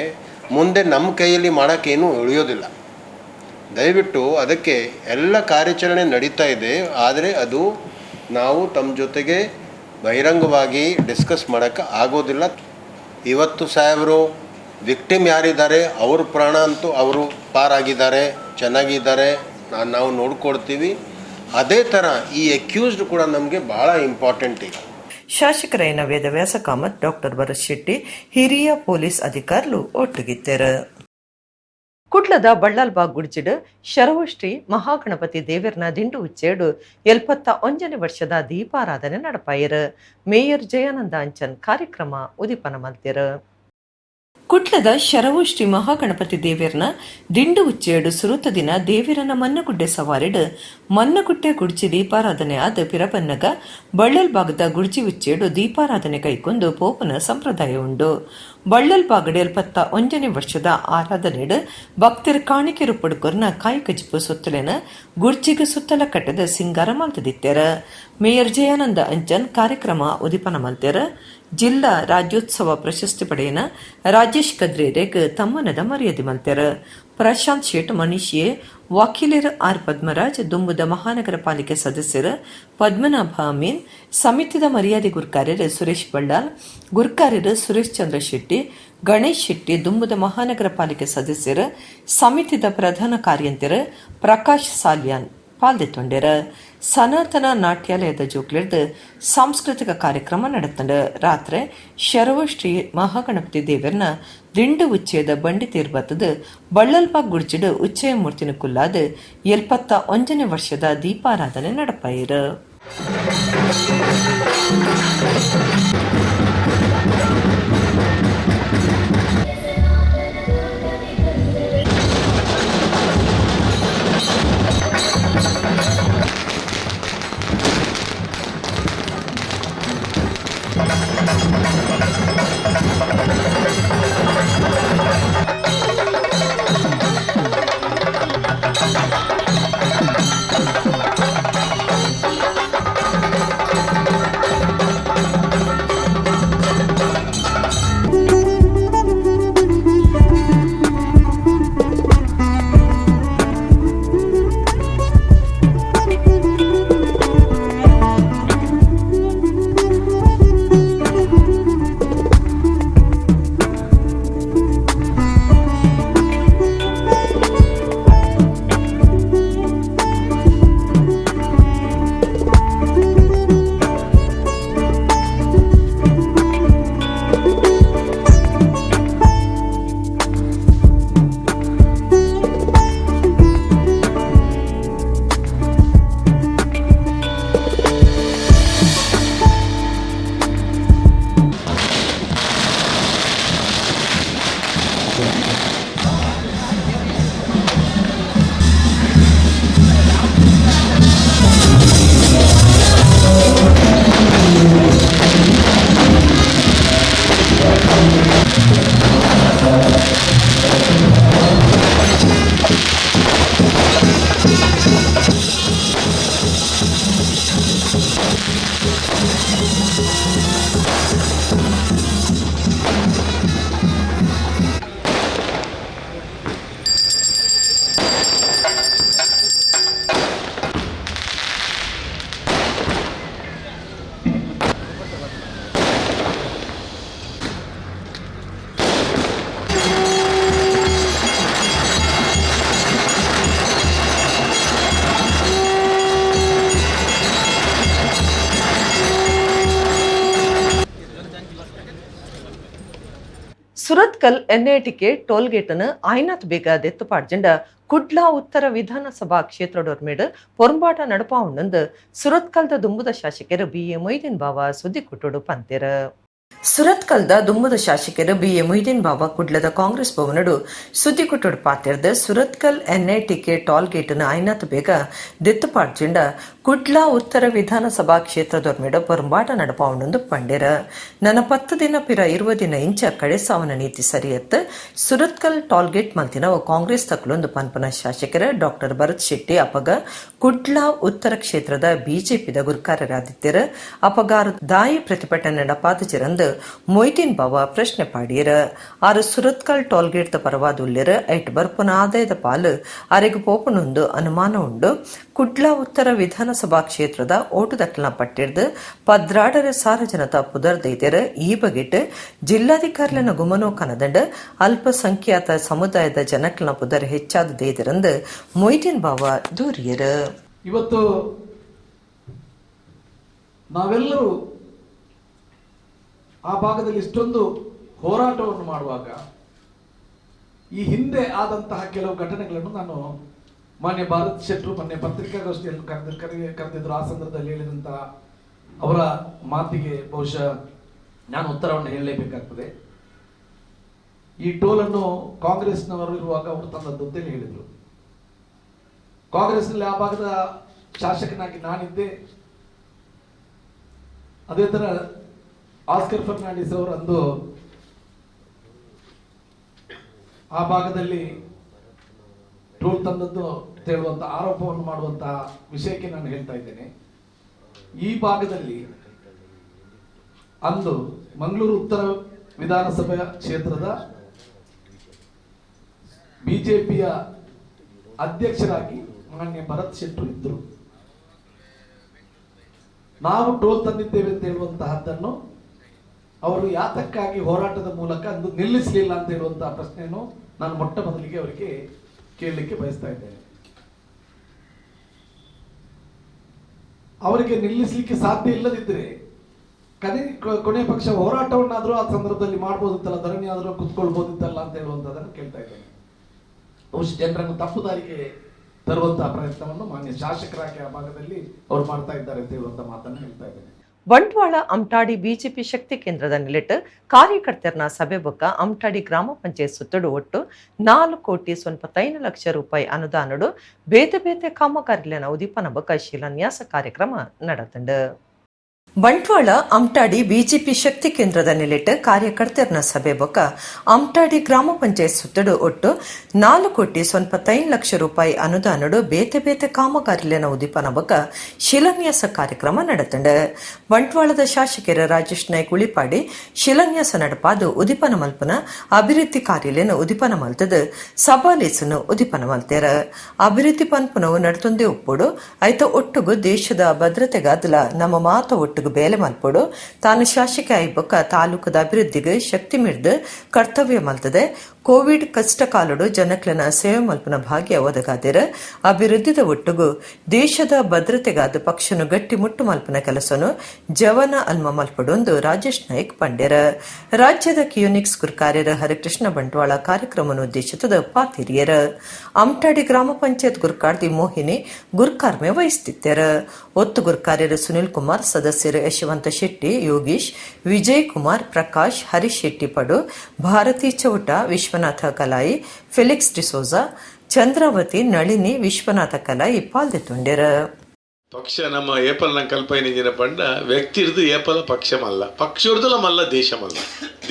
ಮುಂದೆ ನಮ್ಮ ಕೈಯಲ್ಲಿ ಮಾಡೋಕ್ಕೇನೂ ಉಳಿಯೋದಿಲ್ಲ. ದಯವಿಟ್ಟು ಅದಕ್ಕೆ ಎಲ್ಲ ಕಾರ್ಯಾಚರಣೆ ನಡೀತಾ ಇದೆ, ಆದರೆ ಅದು ನಾವು ತಮ್ಮ ಜೊತೆಗೆ ಬಹಿರಂಗವಾಗಿ ಡಿಸ್ಕಸ್ ಮಾಡೋಕ್ಕೆ ಆಗೋದಿಲ್ಲ. ಇವತ್ತು ಸಾಹೇಬರು ವಿಕ್ಟಿಮ್ ಯಾರಿದ್ದಾರೆ ಅವ್ರ ಪ್ರಾಣ ಅಂತೂ ಅವರು ಪಾರಾಗಿದ್ದಾರೆ, ಚೆನ್ನಾಗಿದ್ದಾರೆ, ನಾವು ನೋಡ್ಕೊಡ್ತೀವಿ. ಅದೇ ಥರ ಈ ಅಕ್ಯೂಸ್ಡ್ ಕೂಡ ನಮಗೆ ಭಾಳ ಇಂಪಾರ್ಟೆಂಟ್ ಈಗ. ಶಾಸಕರೈನ ವೇದವ್ಯಾಸ ಕಾಮತ್, ಡಾಕ್ಟರ್ ಭರತ್ ಶೆಟ್ಟಿ, ಹಿರಿಯ ಪೊಲೀಸ್ ಅಧಿಕಾರಿಗಳು ಒಟ್ಟುಗಿದ್ದರು. ಕುಡ್ಲದ ಬಳ್ಳಾಲ್ಬಾಗ್ ಗುಡ್ಜಿಡ್ ಶರವಶ್ರೀ ಮಹಾಗಣಪತಿ ದೇವರ್ನ ದಿಂಡು ಉಚ್ಚೇಡು 71ನೇ ವರ್ಷದ ದೀಪಾರಾಧನೆ ನಡಪಾಯರು. ಮೇಯರ್ ಜಯಾನಂದ ಅಂಚನ್ ಕಾರ್ಯಕ್ರಮ ಉದಿಪನ ಮಲ್ತೆರು. ಕುಡ್ಲದ ಶರವು ಶ್ರೀ ಮಹಾಗಣಪತಿ ದೇವೆರ್ನ ದಿಂಡು ಉಚ್ಚೇಡು ಸುರುತ ದಿನ ದೇವಿರನ ಮನ್ನಗುಡ್ಡೆ ಸವಾರಿಡ್ ಮನ್ನಗುಡ್ಡೆ ಗುಡ್ಜಿ ದೀಪಾರಾಧನೆ ಆದ ಪಿರಬನ್ನಗ ಬಳ್ಳಲ್ಬಾಗದ ಗುಡ್ಜಿ ಉಚ್ಚೇಡು ದೀಪಾರಾಧನೆ ಕೈಕೊಂಡು ಪೋಪನ ಸಂಪ್ರದಾಯ ಉಂಡು. ಬಳ್ಳಲ್ಬಾಗಡ್ 71ನೇ ವರ್ಷದ ಆರಾಧನೆಡ್ ಭಕ್ತರ ಕಾಣಿಕೆ ರೂಪಡ್ಕೊರ್ನ ಕಾಯಿ ಕಜಿಪು ಸೊತ್ತಲೆನ ಗುಡ್ಜಿಗೆ ಸುತ್ತಲ ಕಟ್ಟದ ಸಿಂಗಾರ ಮಲ್ತದಿತ್ತೆರ. ಮೇಯರ್ ಜಯಾನಂದ ಅಂಚನ್ ಕಾರ್ಯಕ್ರಮ ಉದಿಪನ ಮಲ್ತೆರ. ಜಿಲ್ಲಾ ರಾಜ್ಯೋತ್ಸವ ಪ್ರಶಸ್ತಿ ಪಡೆಯನ ರಾಜೇಶ್ ಕದ್ರೇರೆಗ್ ತಮ್ಮನದ ಮರ್ಯಾದೆ ಮಲ್ತೆರ. ಪ್ರಶಾಂತ್ ಶೇಟ್, ಮನೀಶ್ ಎ, ವಕೀಲರ್ ಆರ್ ಪದ್ಮರಾಜ್, ದುಂಬುದ ಮಹಾನಗರ ಪಾಲಿಕೆ ಸದಸ್ಯರು ಪದ್ಮನಾಭ ಅಮೀನ್, ಸಮಿತಿದ ಮರ್ಯಾದೆ ಗುರ್ಕಾರ್ಯರು ಸುರೇಶ್ ಬಳ್ಳಾಲ್, ಗುರ್ಕಾರ್ಯರು ಸುರೇಶ್ ಚಂದ್ರ ಶೆಟ್ಟಿ, ಗಣೇಶ್ ಶೆಟ್ಟಿ, ದುಂಬುದ ಮಹಾನಗರ ಪಾಲಿಕೆ ಸದಸ್ಯರು ಸಮಿತಿದ ಪ್ರಧಾನ ಕಾರ್ಯಂತೆರು ಪ್ರಕಾಶ್ ಸಾಲ್ಯಾನ್ ಪಾಲ್ದೆತ್ತೊಂಡೆರ. ಸನಾತನ ನಾಟ್ಯಾಲಯದ ಜೋಕ್ಲೆರ್ದ್ ಸಾಂಸ್ಕೃತಿಕ ಕಾರ್ಯಕ್ರಮ ನಡೆತಂಡ. ರಾತ್ರಿ ಶರವಶ್ರೀ ಮಹಾಗಣಪತಿ ದೇವರ್ನ ದಿಂಡು ಉಚ್ಚಯದ ಬಂಡಿ ತೇರ್ ಬತ್ತದ ಬಳ್ಳಲ್ಬಾಗ್ ಗುಡ್ಜಿಡ್ ಉಚ್ಚಯ ಮೂರ್ತಿನ ಕುಲ್ಲಾದ 71ನೇ ವರ್ಷದ ದೀಪಾರಾಧನೆ ನಡಪಾಯಿರು. Surathkal ಎನ್ಐಟಿಕೆ toll gate ಅನ್ನು ಆಯ್ನಾತ್ ಬೇಗ ದೆತ್ತು ಪಾಡ್ಜಂಡ ಕುಡ್ಲ ಉತ್ತರ ವಿಧಾನಸಭಾ ಕ್ಷೇತ್ರಡೊರ್ಮೇಡ್ ಪೊರ್ಂಬಾಟ ನಡಪಾವುಂಡು ಸುರತ್ಕಲ್ದ ದುಂಬುದ ಶಾಸಕರು ಬಿ ಎ ಮೊಯ್ದೀನ್ ಬಾವ ಸುದ್ದಿ ಕೊಟ್ಟುಡು ಪಂತೆರ್. ಸುರತ್ಕಲ್ದ ದುಂಬುದ ಶಾಸಕರು ಬಿ ಎ ಮೊಯ್ದೀನ್ ಬಾವ ಕುಡ್ಲದ ಕಾಂಗ್ರೆಸ್ ಭವನಡು ಸುದ್ದಿ ಕೊಟ್ಟುಡು ಪಾತೆರ್ದ್ ಸುರತ್ಕಲ್ ಎನ್ಐಟಿಕೆ ಟೋಲ್ ಗೇಟ್ ಅನ್ನು ಆಯ್ನಾತ್ ಬೇಗ ದೆತ್ತು ಪಾಡ್ಜಂಡ ಕುಡ್ಲ ಉತ್ತರ ವಿಧಾನಸಭಾ ಕ್ಷೇತ್ರದೊರ್ಮೇಡ್ ಪೊರ್ಂಬಾಟ ನಡಪಾವುಂಡು ಪಂಡೆರ್. ನನ್ನ 10 ದಿನ ಪಿರ 20 ದಿನ ಇಂಚ ಕಡೆಸಾವನ ನೀತಿ ಸರಿಯತ್, ಸುರತ್ಕಲ್ ಟೋಲ್ ಗೇಟ್ ಮಲ್ತಿನವು ಕಾಂಗ್ರೆಸ್ ತಕ್ಲೊಂದು ಪನ್ಪನ ಶಾಸಕರ ಡಾಕ್ಟರ್ ಭರತ್ ಶೆಟ್ಟಿ ಅಪಗ ಕುಡ್ಲ ಉತ್ತರ ಕ್ಷೇತ್ರದ ಬಿಜೆಪಿದ ಗುರ್ಕಾರರಾದಿತ್ತೆರ್. ಅಪಗಾರ ದಾಯಿ ಪ್ರತಿಭಟನೆ ನಡಪಾದಜಿರಂದು ಮೊಯ್ದೀನ್ ಬಾವ ಪ್ರಶ್ನೆ ಪಾಡಿಯರ್. ಆರು ಸುರತ್ಕಲ್ ಟೋಲ್ ಗೇಟ್ the ಪರವಾದ ಉಲ್ಲೆರ್. ಐಟ್ ಬರ್ಪುನ ಆದಾಯದ ಪಾಲು ಅರೆಗ್ ಪೋಪುನೊಂದು ಅನುಮಾನ ಉಂಡು. ಕುಡ್ಲ ಉತ್ತರ ವಿಧಾನಸಭಾ ಕ್ಷೇತ್ರದ ಓಟು ದಕ್ಲಿನ ಪಟ್ಟಿರ್ದು 12,500 ಜನತ ಪುದರ್ ದೈದೆರ್. ಈ ಬಗೆಟ್ ಜಿಲ್ಲಾಧಿಕಾರಿಲೆನ ಗುಮನೋ ಕನದಂಡ್ ಅಲ್ಪಸಂಖ್ಯಾತ ಸಮುದಾಯದ ಜನಕ್ಲೆನ ಪುದರ್ ಹೆಚ್ಚಾದ ದೈದೆರಂದು ಮೊಯ್ದೀನ್ ಬಾವ ದೂರಿಯರ್. ಇವತ್ತು ನಾವೆಲ್ಲರೂ ಆ ಭಾಗದಲ್ಲಿ ಇಷ್ಟೊಂದು ಹೋರಾಟವನ್ನು ಮಾಡುವಾಗ ಈ ಹಿಂದೆ ಆದಂತಹ ಕೆಲವು ಘಟನೆಗಳನ್ನು ನಾನು ಮಾನ್ಯ ಭಾರತ್ ಶೆಟ್ಟರು ಮೊನ್ನೆ ಪತ್ರಿಕಾಗೋಷ್ಠಿಯನ್ನು ಕರೆದಿದ್ರು. ಆ ಸಂದರ್ಭದಲ್ಲಿ ಹೇಳಿದಂತಹ ಅವರ ಮಾತಿಗೆ ಬಹುಶಃ ನಾನು ಉತ್ತರವನ್ನು ಹೇಳಲೇಬೇಕಾಗ್ತದೆ. ಈ ಟೋಲನ್ನು ಕಾಂಗ್ರೆಸ್ನವರು ಇರುವಾಗ ಅವರು ತಂದದ್ದು ಅಂತೇಳಿ ಹೇಳಿದರು. ಕಾಂಗ್ರೆಸ್ನಲ್ಲಿ ಆ ಭಾಗದ ಶಾಸಕನಾಗಿ ನಾನಿದ್ದೆ. ಅದೇ ಥರ ಆಸ್ಕರ್ ಫರ್ನಾಂಡಿಸ್ ಅವರು ಅಂದು ಆ ಭಾಗದಲ್ಲಿ ಟೋಲ್ ತಂದದ್ದು ಅಂತ ಹೇಳುವಂಥ ಆರೋಪವನ್ನು ಮಾಡುವಂತಹ ವಿಷಯಕ್ಕೆ ನಾನು ಹೇಳ್ತಾ ಇದ್ದೇನೆ. ಈ ಭಾಗದಲ್ಲಿ ಅಂದು ಮಂಗಳೂರು ಉತ್ತರ ವಿಧಾನಸಭೆ ಕ್ಷೇತ್ರದ ಬಿಜೆಪಿಯ ಅಧ್ಯಕ್ಷರಾಗಿ ಮಾನ್ಯ ಭರತ್ ಶೆಟ್ಟರು ಇದ್ದರು. ನಾವು ಟೋಲ್ ತಂದಿದ್ದೇವೆ ಅಂತ ಹೇಳುವಂತಹದ್ದನ್ನು ಅವರು ಯಾತಕ್ಕಾಗಿ ಹೋರಾಟದ ಮೂಲಕ ಅಂದು ನಿಲ್ಲಿಸಲಿಲ್ಲ ಅಂತ ಹೇಳುವಂತಹ ಪ್ರಶ್ನೆಯನ್ನು ನಾನು ಮೊಟ್ಟ ಮೊದಲಿಗೆ ಅವರಿಗೆ ಕೇಳಲಿಕ್ಕೆ ಬಯಸ್ತಾ ಇದ್ದೇನೆ. ಅವರಿಗೆ ನಿಲ್ಲಿಸಲಿಕ್ಕೆ ಸಾಧ್ಯ ಇಲ್ಲದಿದ್ದರೆ ಕೊನೆ ಪಕ್ಷ ಹೋರಾಟವನ್ನಾದರೂ ಆ ಸಂದರ್ಭದಲ್ಲಿ ಮಾಡ್ಬೋದಿತ್ತಲ್ಲ, ಧರಣಿ ಆದರೂ ಕುತ್ಕೊಳ್ಬೋದಿತ್ತಲ್ಲ ಅಂತ ಹೇಳುವಂಥದ್ದನ್ನು ಕೇಳ್ತಾ ಇದ್ದೇನೆ. ಬಹುಶಃ ಜನರನ್ನು ತಪ್ಪು ದಾರಿಗೆ ತರುವಂತಹ ಪ್ರಯತ್ನವನ್ನು ಮಾನ್ಯ ಶಾಸಕರಾಗಿ ಆ ಭಾಗದಲ್ಲಿ ಅವರು ಮಾಡ್ತಾ ಇದ್ದಾರೆ ಅಂತ ಹೇಳುವಂತ ಮಾತನ್ನು ಹೇಳ್ತಾ ಇದ್ದೇನೆ. ಬಂಟ್ವಾಳ ಅಮ್ಟಾಡಿ ಬಿಜೆಪಿ ಶಕ್ತಿ ಕೇಂದ್ರದ ನಿಲೆಟ್ ಕಾರ್ಯಕರ್ತರನ್ನ ಸಭೆ ಬೊಕ್ಕ ಅಮ್ಟಾಡಿ ಗ್ರಾಮ ಪಂಚಾಯತ್ ಸುತ್ತಡು ಒಟ್ಟು 4,55,00,000 ರೂಪಾಯಿ ಅನುದಾನಡು ಬೇತೆ ಬೇತೆ ಕಾಮಗಾರಿಲೆನ ಉದೀಪನ ಬೊಕ್ಕ ಶಿಲಾನ್ಯಾಸ ಕಾರ್ಯಕ್ರಮ ನಡೆತಂಡು. ಬಂಟ್ವಾಳ ಅಮ್ಟಾಡಿ ಬಿಜೆಪಿ ಶಕ್ತಿ ಕೇಂದ್ರದ ನಿಲೆಟ್ ಕಾರ್ಯಕರ್ತರನ್ನ ಸಭೆ ಬೊಕ್ಕ ಅಮ್ಟಾಡಿ ಗ್ರಾಮ ಪಂಚಾಯತ್ ಸುತ್ತಡು ಒಟ್ಟು 4,55,00,000 ರೂಪಾಯಿ ಅನುದಾನಡು ಬೇತೆ ಬೇತೆ ಕಾಮಗಾರಿಲೆನ ಉದೀಪನ ಬೊಕ್ಕ ಶಿಲಾನ್ಯಾಸ ಕಾರ್ಯಕ್ರಮ ನಡೆತಂಡು. ಬಂಟ್ವಾಳದ ಶಾಸಕರ ರಾಜೇಶ್ ನಾಯ್ಕ್ ಉಳಿಪಾಡಿ ಶಿಲಾನ್ಯಾಸ ನಡಪಾದು ಉದೀಪನ ಮಲ್ಪನ ಅಭಿವೃದ್ಧಿ ಕಾರ್ಯಲೇನ ಉದೀಪನ ಮಲ್ತದ ಸಭಾಲೇಸನ್ನು ಉದೀಪನ ಮಲ್ತೇರ. ಅಭಿವೃದ್ಧಿ ಪನ್ಪುನವು ನಡತೊಂದೇ ಒಪ್ಪುಡು ಐತ ಒಟ್ಟುಗು ದೇಶದ ಭದ್ರತೆಗಾದಲ ನಮ್ಮ ಮಾತ ಒಟ್ಟು ಬೇಲೆ ಮಲ್ಪೊಡು. ತಾನು ಶಾಸಕ ಆಯ್ಬೊಕ್ಕ ತಾಲೂಕದ ಅಭಿವೃದ್ಧಿಗೆ ಶಕ್ತಿ ಮಿಡ್ದು ಕರ್ತವ್ಯ ಮಲ್ತದೆ. ಕೋವಿಡ್ ಕಷ್ಟ ಕಾಲಡು ಜನಕ್ಲೆನ ಸೇವೆ ಮಲ್ಪನ ಭಾಗ್ಯ ಒದಗಾದಿರ. ಅಭಿವೃದ್ಧಿದ ಒಟ್ಟುಗು ದೇಶದ ಭದ್ರತೆಗಾದ ಪಕ್ಷನು ಗಟ್ಟಿ ಮುಟ್ಟು ಮಲ್ಪನ ಕೆಲಸನು ಜವನ ಅಲ್ಮ ಮಲ್ಪಡೊಂದು ರಾಜೇಶ್ ನಾಯ್ಕ್ ಪಂಡ್ಯರ. ರಾಜ್ಯದ ಕಿಯೋನಿಕ್ಸ್ ಗುರ್ಕಾರ್ಯರ ಹರಿಕೃಷ್ಣ ಬಂಟ್ವಾಳ ಕಾರ್ಯಕ್ರಮವನ್ನು ಉದ್ದೇಶಿತದ ಪಾತಿರಿಯರ. ಅಮ್ಟಾಡಿ ಗ್ರಾಮ ಪಂಚಾಯತ್ ಗುರ್ಕಾರ್ದಿ ಮೋಹಿನಿ ಗುರ್ಕಾರ್ಮೆ ವಹಿಸುತ್ತಿದ್ದಾರ. ಒತ್ತು ಗುರ್ಕಾರ್ಯರು ಸುನಿಲ್ ಕುಮಾರ್, ಸದಸ್ಯರು ಯಶವಂತ ಶೆಟ್ಟಿ, ಯೋಗೀಶ್, ವಿಜಯ್ ಕುಮಾರ್, ಪ್ರಕಾಶ್, ಹರೀಶ್ ಶೆಟ್ಟಿ ಪಡು, ಭಾರತಿ ಚೌಟ, ವಿಶ್ವನಾಥ ಕಲಾಯಿ, ಫೆಲಿಕ್ಸ್ ಡಿಸೋಜಾ, ಚಂದ್ರಾವತಿ, ನಳಿನಿ, ವಿಶ್ವನಾಥ ಕಲಾಯಿ ಪಾಲ್ದೆತ್ತುಂಡೆರ್. ಪಕ್ಷ ನಮ್ಮ ಏಪಲ್ ನಂಗೆ ಕಲ್ಪೈನಿಂಜಿನ ಪಂಡ ವ್ಯಕ್ತಿ ಇರ್ದು ಏಪಲ ಪಕ್ಷ ಮಲ್ಲ ಪಕ್ಷ ಮಲ್ಲ ದೇಶ ಮಲ್ಲ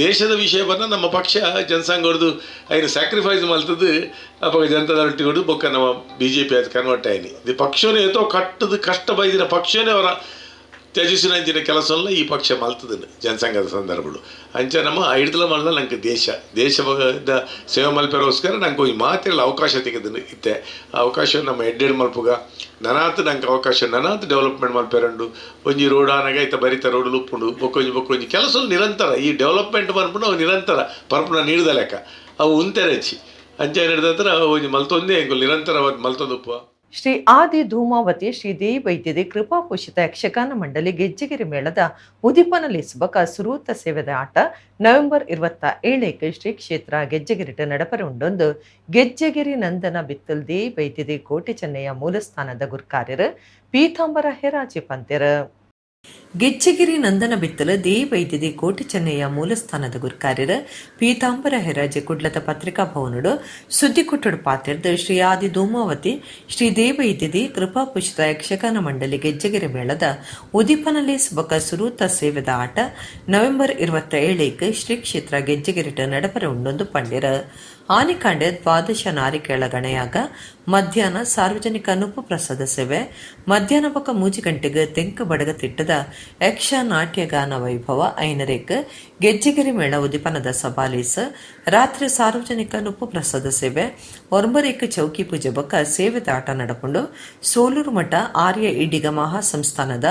ದೇಶದ ವಿಷಯ ಬಂದ ನಮ್ಮ ಪಕ್ಷ ಜನಸಂಘ ಹೊಡೆದು ಐನು ಸ್ಯಾಕ್ರಿಫೈಸ್ ಮಲ್ತದ್ದು ಅಪ್ಪ ಜನತಾದಳ ಹೊಡೆದು ಬೊಕ್ಕ ನಮ್ಮ ಬಿಜೆಪಿ ಅದು ಕನ್ವರ್ಟ್ ಆಯ್ನಿ. ಇದು ಪಕ್ಷನೇ ಏತೋ ಕಟ್ಟದು ಕಷ್ಟ ಬೈದಿನ ಪಕ್ಷನೇ ಅವರ ತ್ಯಜಿಸಿನಂಚಿನ ಕೆಲಸ ಈ ಪಕ್ಷ ಮಲ್ತದನ್ನು ಜನಸಂಘದ ಸಂದರ್ಭಗಳು ಅಂಚ ನಮ್ಮ ಐಡ್ದಲ ಮಲ್ದ ನಂಗೆ ದೇಶ ದೇಶ ಸೇವೆ ಮಲ್ಪೆರೋಸ್ಕರ ನಂಗೆ ಈ ಮಾತೆಲ್ಲ ಅವಕಾಶ ತೆಗೆದು ಇತ್ತೆ ಆ ಅವಕಾಶ ನಮ್ಮ ಎಡ್ಡೆಡ್ ಮಲ್ಪುಗ ನನಾತ್ ನಂಗೆ ಅವಕಾಶ ನನಾತ್ ಡೆವಲಪ್ಮೆಂಟ್ ಮಲ್ಪೆರಂಡು ಒಂಜಿ ರೋಡ್ ಆನಾಗ ಐತ ಬರಿತ ರೋಡ್ ಉಪ್ಪುಂಡು ಬೊಕ್ಕೊಂಜಿ ಬೊಕ್ಕೊಂಜಿ ಕೆಲಸ ನಿರಂತರ ಈ ಡೆವಲಪ್ಮೆಂಟ್ ಮನ್ಪುಂಡು ಅವು ನಿರಂತರ ಪರ್ಪುನ ನೀಡ್ದ ಲೆಕ್ಕ ಅವು ಉಂತೆರಚಿ ಅಂಚ ಹಿಡ್ದತ್ರ ಒಂಜಿ ಮಲ್ತೊಂದೇ ಎಂಕುಲು ನಿರಂತರವಾದ ಮಲ್ತೊಂದು ಉಪ್ಪು. Shri ಆದಿ ಧೂಮಾವತಿ ಶ್ರೀ ದೇವಿ ವೈದ್ಯದಿ ಕೃಪಾಪೋಷಿತ ಯಕ್ಷಗಾನ ಮಂಡಳಿ ಗೆಜ್ಜೆಗಿರಿ ಮೇಳದ ಉದಿಪನ ಲೇಸುಬಕ ಸುರೂತ ಸೇವೆದ ಆಟ ನವೆಂಬರ್ 27ಕ್ಕೆ ಶ್ರೀ ಕ್ಷೇತ್ರ ಗೆಜ್ಜೆಗಿರಿಟ ನಡಪರೆ ಉಂಡೊಂದು ಗೆಜ್ಜೆಗಿರಿ ನಂದನ ಬಿತ್ತಲ್ ದೇವಿ ವೈದ್ಯದಿ ಕೋಟೆ ಚೆನ್ನಯ್ಯ ಮೂಲಸ್ಥಾನದ ಗುರ್ಕಾರ್ಯರು ಪೀತಾಂಬರ ಹೆರಾಜೆ ಪಂತೆರ್. ಗೆಜ್ಜೆಗಿರಿ ನಂದನ ಬಿತ್ತಲ they ವೈದ್ಯದಿ ಕೋಟೆ ಚೆನ್ನಯ್ಯ ಮೂಲಸ್ಥಾನದ ಗುರ್ಕಾರ್ಯರು ಪೀತಾಂಬರ ಹೆರಾಜೆ ಕುಡ್ಲದ ಪತ್ರಿಕಾ ಭವನಡು ಸುದ್ದಿಕುಟ್ಟಡು ಪಾತೆರ್ದು, ಶ್ರೀ ಆದಿ ಧೂಮಾವತಿ ಶ್ರೀ ದೇವೈದ್ಯದಿ ಕೃಪಾಪುಷಿತ ಯಕ್ಷಗಾನ ಮಂಡಳಿ ಗೆಜ್ಜೆಗಿರಿ ಮೇಳದ ಉದಿಪನಲೇಸ್ ಬೊಕ ಸುರೂತ ಸೇವೆದ ಆಟ ನವೆಂಬರ್ 27ಕ್ಕೆ ಶ್ರೀ ಕ್ಷೇತ್ರ ಗೆಜ್ಜೆಗಿರಿಟ ನಡಪರೆ ಉಂಡೊಂದು ಪಂಡಿರ. ಆನಿಕಾಂಡೆ ದ್ವಾದಶ ನಾರಿಕೇಳ ಗಣಯಾಗ, ಮಧ್ಯಾಹ್ನ ಸಾರ್ವಜನಿಕ ನುಪ್ಪು ಪ್ರಸಾದ ಸೇವೆ, ಮಧ್ಯಾಹ್ನ ಬೊಕ 3 ಗಂಟೆಗೆ ತೆಂಕು ಬಡಗ ತಿಟ್ಟದ ಯಕ್ಷ ನಾಟ್ಯ ಗಾನ ವೈಭವ, 5ರೇಕ್ ಗೆಜ್ಜೆಗಿರಿ ಮೇಳ ಉದಿಪನದ ಸಭಾಲೀಸ್, ರಾತ್ರಿ ಸಾರ್ವಜನಿಕ ನುಪ್ಪು ಪ್ರಸಾದ ಸೇವೆ, 9ರೇಕ್ ಚೌಕಿ ಪೂಜೆ ಬೊಕ ಸೇವೆದ ಆಟ ನಡಪುಂಡು. ಸೋಲೂರು ಮಠ ಆರ್ಯ ಈಡಿಗ ಮಹಾಸಂಸ್ಥಾನದ